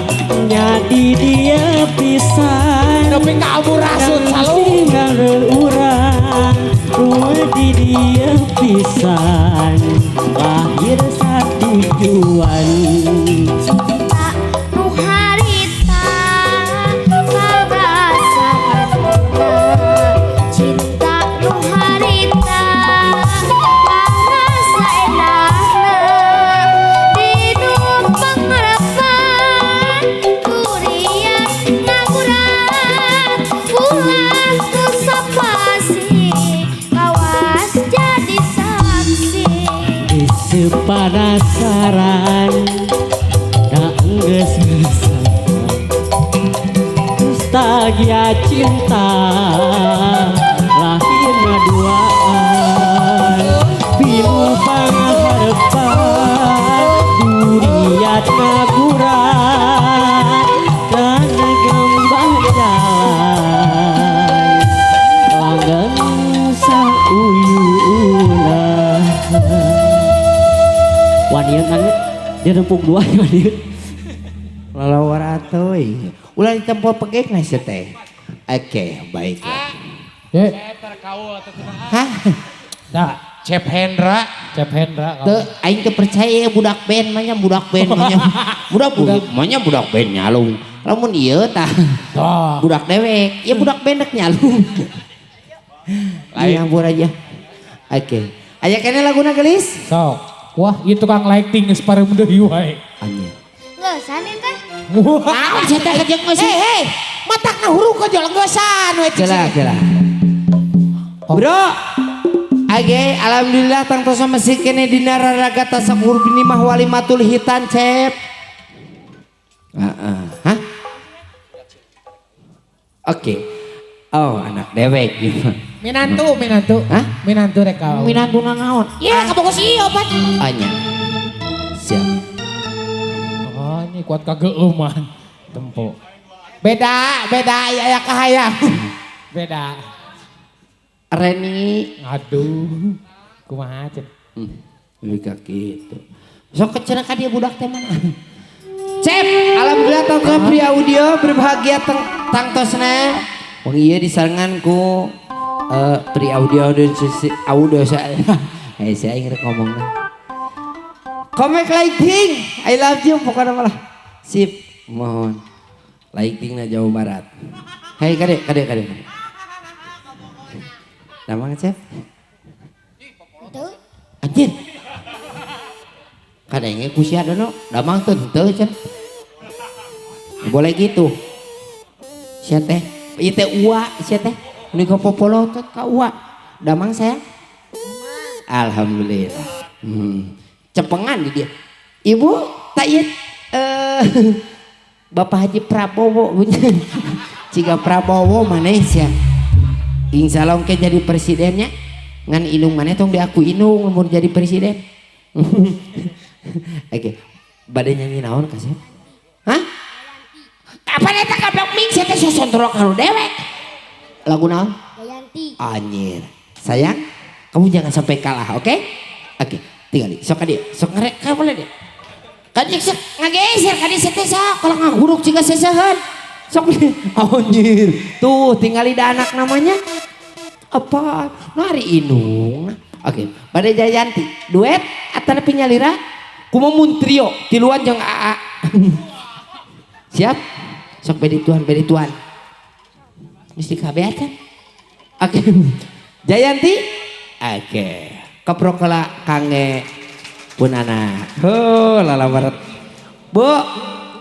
nyati dia pisan Nepi ka amurasun salu. tinggal urang di dia pisan lahir satu tujuan. Cinta nu harita karasa kantena, cinta nu harita karasa enakna, dinu pangarepan durian ngaguran bulan nu sapasi awas jadi saksi. Sepanasaran da enggeus nostalgia cinta lahir duaan pilu pangarepan duriat ngaguran kana gembang jalan langgeng sauyunan. Wanian kan dia rempuk dua wanian. Lalawar atuh. Ulah ditempo pegek na sia teh. Oke, baiklah. Saya terkaul atau tidak? Hah? Nah, Cep Hendra, Cep Hendra. Teu aing teu percaya budak band mah nya budak band mah nya. Budak mah nya budak band nyalung. Lamun ieu tah. Budak dewek, ya budak band rek nyalung. Lain ampun aja. Oke. Aya keneh laguna gelis? Sok. Wah, ieu tukang lighting geus pareum deui wae. Anjir. Ngeusan teh. Naon sia teh jeung geus. Hei, hei. Matak ngahurung ka jol ngeusan we cik. Kela, kela. Bro. Oke, alhamdulillah tangtosa masih kene dina raraga tasakur binimah walimatul hitan cep. Hah? Oke. Oh, anak dewek gitu. Minantu, minantu. Hah? Minantu rek kau. Minantu nanaon? Ya, kabogo sih opat. Anya. Siap. Oh, ini kuat kageuman. Tempo. Beda, beda aya kahayang. Beda. Reni, aduh, kumaha cep? Lebih ka kitu. Sok kecena ka dia budak teh mana? Cep, alhamdulillah tangtos Pri Audio berbahagia tangtosna. Wong ieu disarengan ku Pri Audio dan sisi audio saya. Eh saya aing rek ngomongna. Comeback lighting, I love you pokokna malah. Sip, mohon. Lightingna Jawa Barat. Hei kade, kade, kade. Damang Cep? Anjir. Kadenge ku sia dono, damang teu henteu cenah. Boleh gitu. Sia teh, ieu teh ua sia teh. Ini ka popolotot ka ua. Damang saya? Alhamdulillah. Cepengan di dia. Ibu tak ieu Bapak Haji Prabowo Ciga Prabowo maneh sia. Insya Allah ke jadi presidennya ngan inung mana tong diaku inung mun jadi presiden. Oke, bade nyanyi naon kasih? Hah? Kapan eta gablok ming sia teh sosontrok halu dewek. Lagu naon? Jayanti. Anjir. Sayang, kamu jangan sampai kalah, oke? Oke, tinggal di. Sok ka dieu, sok ngarek ka boleh deh. Ka dieu sok ngageser ka dieu teh sok kalau ngaguruk ciga sesehan. Sok anjir. Tuh tinggali da anak namanya apa? Nari inung. Oke, pada Jayanti duet atau pinyalira? Kumaha mun trio tiluan jeung AA. Siap? Sok bedi tuan, bedi tuan. Mesti kabeh acan. Oke. Jayanti? Oke. Keprok heula kange pun anak. Heuh, lalawaret. Bu,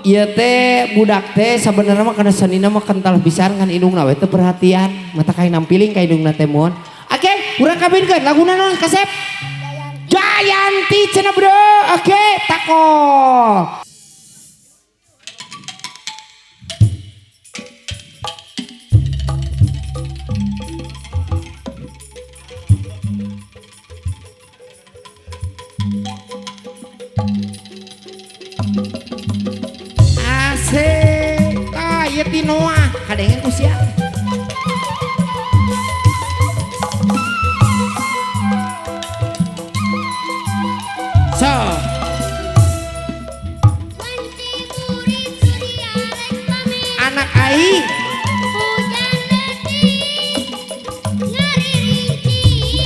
ieu teh budak teh sabenerna mah kana senina mah kental pisan kan indungna we teu perhatian, mata kain nampiling ka indungna teh mohon. Oke, urang kabinkeun laguna naon kasep? Jayanti cenah bro. Oke, takol. Asik, ah ieu ti Noah, kadengen ku sia. So, anak aing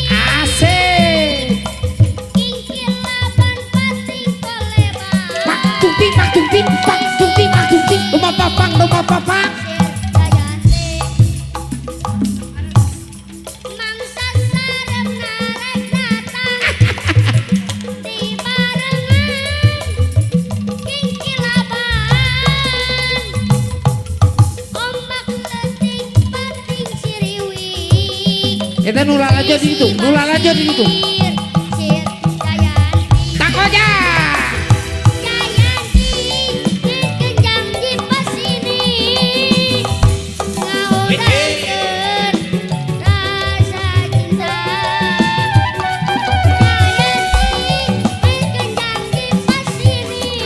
asik. Pak tungting, pak tungting, pak tungting, pak tungting, rumah papang, rumah papang. Kita nular aja di situ, nular aja di situ. Takoja.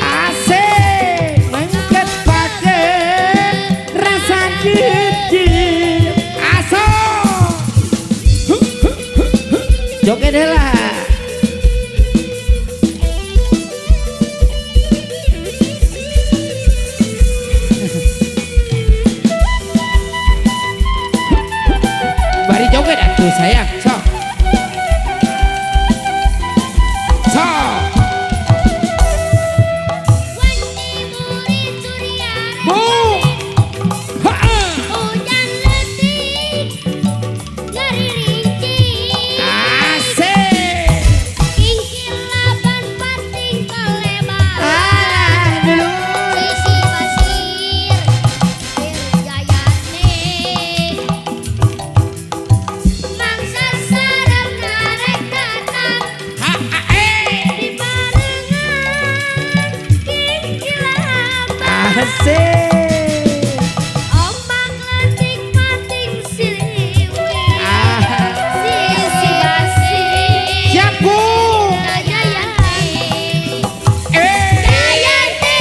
Asik, mengket pake rasa jijik. Aso. Joget heula. Sayang, sok. Sok. Bu. Ha. Hujan letik ngeririnci. Asik. Kingkilaban pating kelebar. Ah, dulu. Sisi pasir Jayane. Mangsa sarap narek datang. Ha, ha, eh. Di barengan kingkilaban. Asik. Ombak letik pating siliwi. Ah. Sisi pasir Siap, Bu. Jayane. Eh. Jayane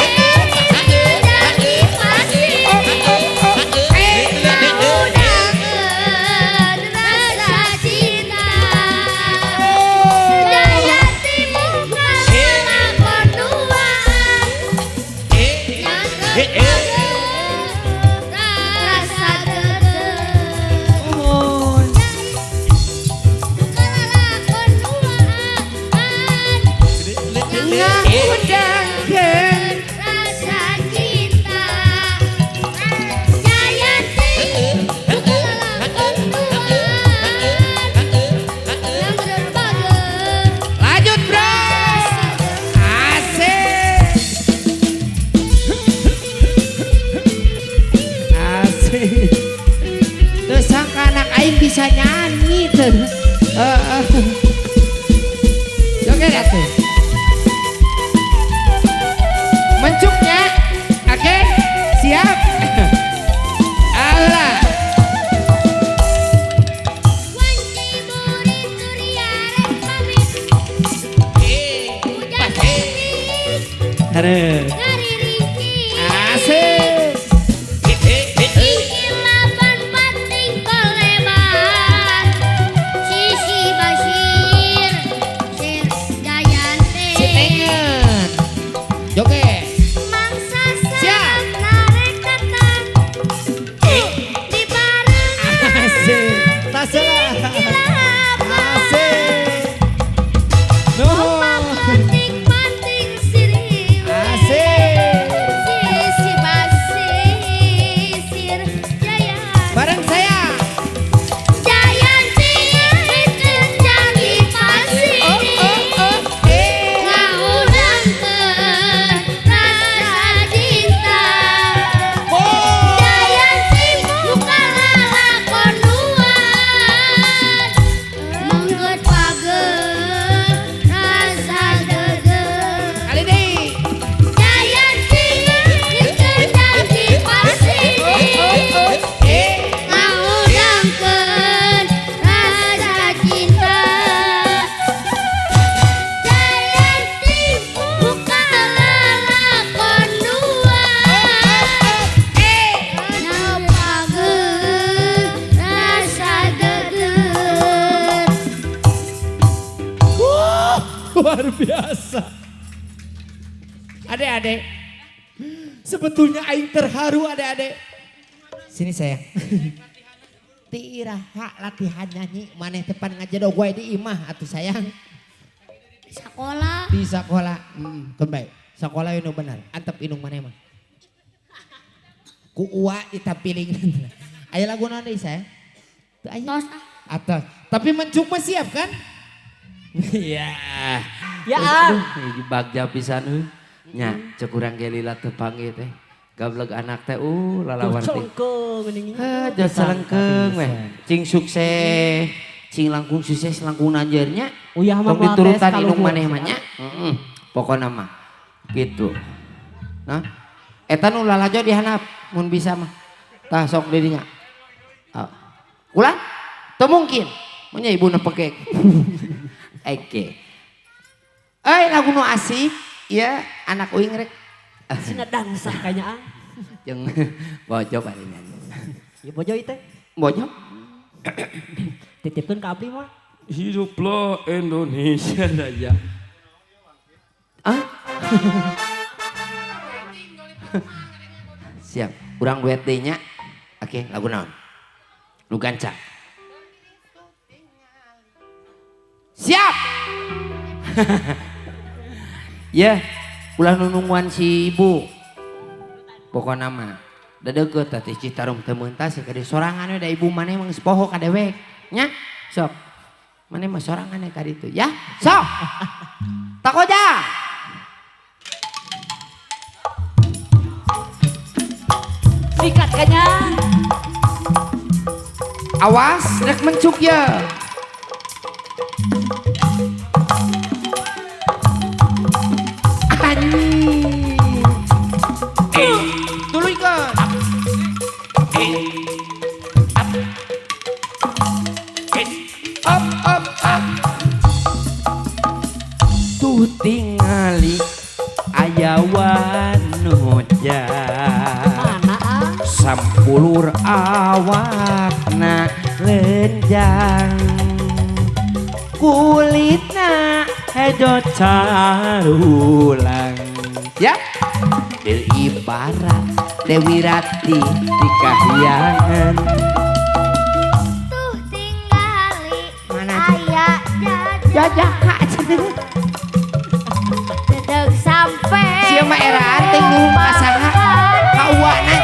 dari pasir. Mengundangkan rasa cinta. Jayati muka lakon duaan. Rasa tetep. Muka lakon duaan. Ngundangkeun Rasa cinta. Jayanti buka lakon duaan. Yang berbagai Lanjut, Bro. Asik. Asik. Terus sangka anak aing bisa nyanyi tuh. Heeh. Joget atuh. Mencuknya. Oke, siap. Allah. Wanci murid surya rek pamit. Hujan letik Aduh. ngaririnci. Asik. Kilapan pating kelebar. Sisi basir sir Jayante. Si Tengen. Joget. Mangsa Siap. sarap narek datang. Di barengan Asik. Tasela. kilapan. Asik. Nuhun. Pating pating siriwe. Asik. Sisi basir Jayante. Bareng saya. Jayanti kencangi pasir. Oh, oh, eh. Ngahudangkeun rasa cinta. Oh. Jayanti muka lalakon duaan. Mengget pageuh rasa geugeuh. Kali deui. Jayanti kencangi pasir. Eh. Ngahudangkeun rasa cinta. Jayanti buka lalakon duaan. Napageun rasa geugeuh. Luar biasa. Adek-adek. Sebetulnya aing terharu adek-adek. Sini sayang. Ti iraha latihan nyanyi maneh teh pan ngajedog wae di imah atuh sayang. Sekolah Di sekolah. Keun bae. Sekolah nu bener. Antep indung maneh mah. Ku ua ditampiling. Aya lagu naon deui sayang? Teu aya. tos ah. Atas. Tapi mencuk mah siap kan? Iya. Ya, ah. Aduh, bagja pisan euy. Nya, cek urang ge lila teu panggih teh. Gableg anak teh lalawar teh. Celengkeung geuning. Heh, jauh celengkeung weh. Cing sukses, cing langkung sukses langkung nanjeurnya. Uyah mah Tong moal diturutan tes indung kaluhur. maneh mah nya. Heeh. Pokona mah gitu. Nah, eta nu lalajo dihandap mun bisa mah. Tah sok di dinya. Ah. Ulah? Teu mungkin. Mun nya ibuna pekek. Oke. Eh lagu nu asik ya anak uing rek Sina dangsa kayaknya ah. jeung bojok ari nyanyi. Ya bojo ieu teh. Bojok? Titipkeun ka abdi mah. Hiduplah Indonesia Raya. Ah? Siap. Urang duet deui nya. Oke, lagu naon? Lu ganca. Siap. Ya, ulah nunungguan si ibu. Pokona mah da deukeut teh Citarum teu meuntas ka dieu sorangan we da ibu maneh mah geus poho ka dewek. Nya, sok. Maneh mah sorangan we ka ditu ya. Sok. Takoja. Sikat kanya. Awas rek mencuk ya. Anjing. Tuluykeun. Up up up. Tuh tingali aya wanuja. Sampulur awakna lenjang kulitna hejo carulang. Ya, del ibarat Dewi Ratih di kahyangan. Tuh tinggali mana aya jajaka dedeg sampe sia mah eraan teh nu kasaha kauana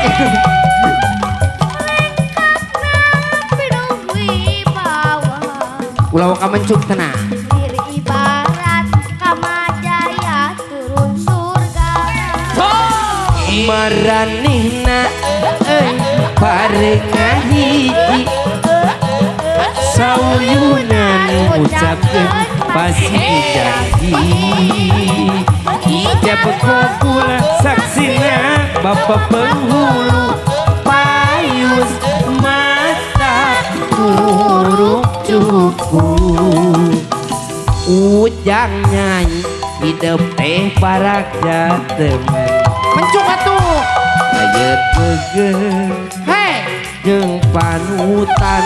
ulah waka mencuk tenang. Diri ibarat Kamajaya turun surga. Maranihna euy bareng ngahiji sauyunan ucapkeun pasti janji. Ijab kabul saksina bapak penghulu payus mata kurung cukup. Ujang nyanyi hidup teh barakja teman. Mencuk atuh layet geger hei jeung panutan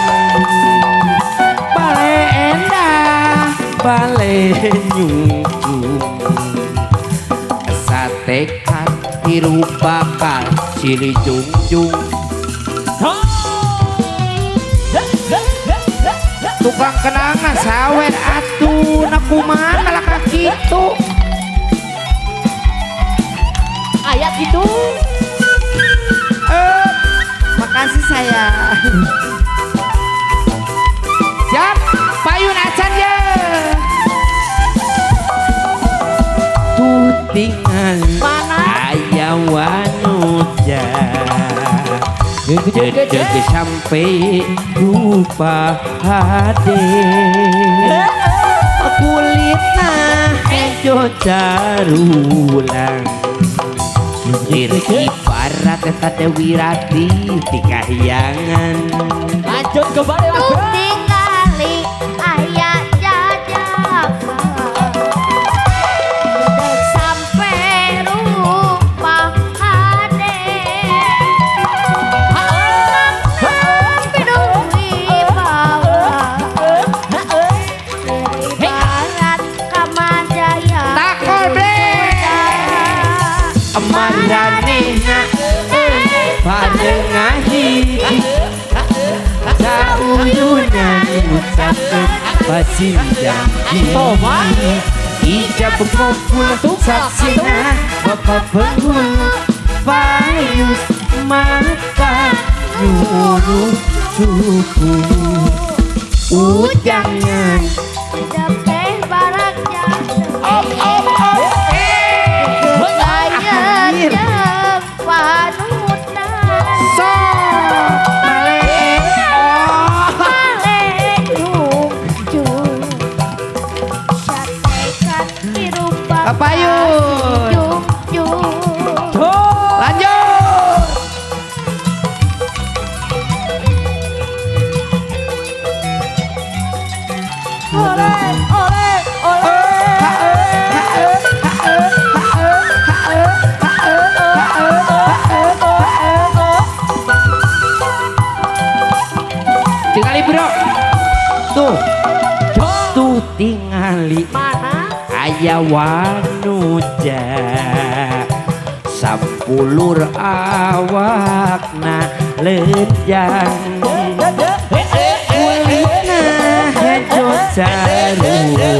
bale endah bale nyungkung satekan hirup bakal silih jungjung. Tukang kenangan sawer atuh na kumaha lah ka kitu. Ayat gitu. Makasih saya. Siap, payun acan ya. Tuh tingali aya wanuja. Dedeg sampai lupa hati. Kulitna hejo carulang. Diri ibarat eta Dewi Ratih di kahyangan. Lanjut kembali Tuh tingali aya jajaka dedeg sampe rupa hade. Maranehna bareng ngahiji sauyunan ucapkeun pasti janji. Ijab kabul saksina bapak penghulu payus mata nyuruh cukup. Ujangan hidup teh barakja Payun. Lanjut. Oleh, oleh, oleh. Tingali bro. Tuh. Tuh tingali. Mana? Aya wanuja sampulur awakna lenjang kulitna hejo Caruna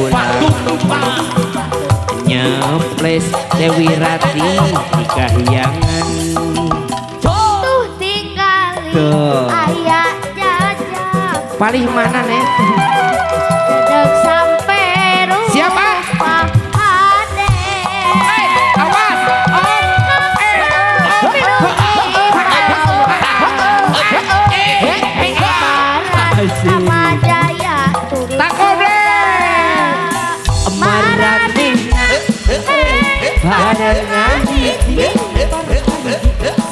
nyeples Dewi Ratih di kahyangan. Tuh tinggali aya jajak. Palih mana nih? Dedek sampai rumah. Siapa? Hade. Hey, awas.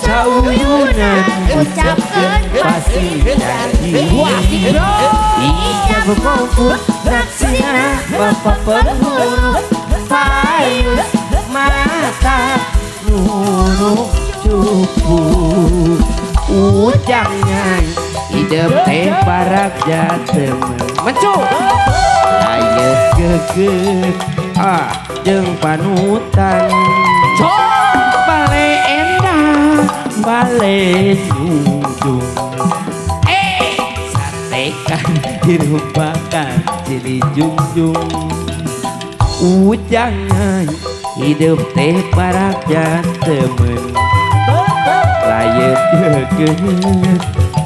Sauyunan ucapkeun pasti janji. Ijab maupun naksina bapak penghulu payus mata nunu cupu ujangnya idep teh barak jatemen mencu ayet geget ah jeung panutan bale endah bale nunjung satekan dirupakan cili jungjung ujangnya hidup teh barak jatemen layet geget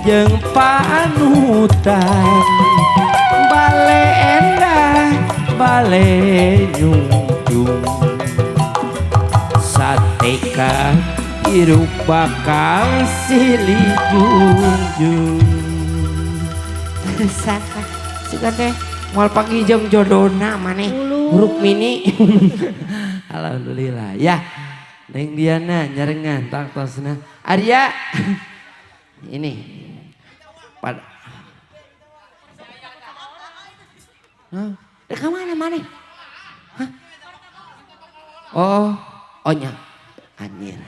jeung panutan bale endah bale nyungjung sateka hirup bakal silih jungjung. Saka suka teh moal panggih jeung jodona maneh huruf mini. Alhamdulillah ya. Neng Diana nyarengan tangtosna. Arya ini pada hah? Dek mana maneh? Hah? Oh, oh nya. Anjir.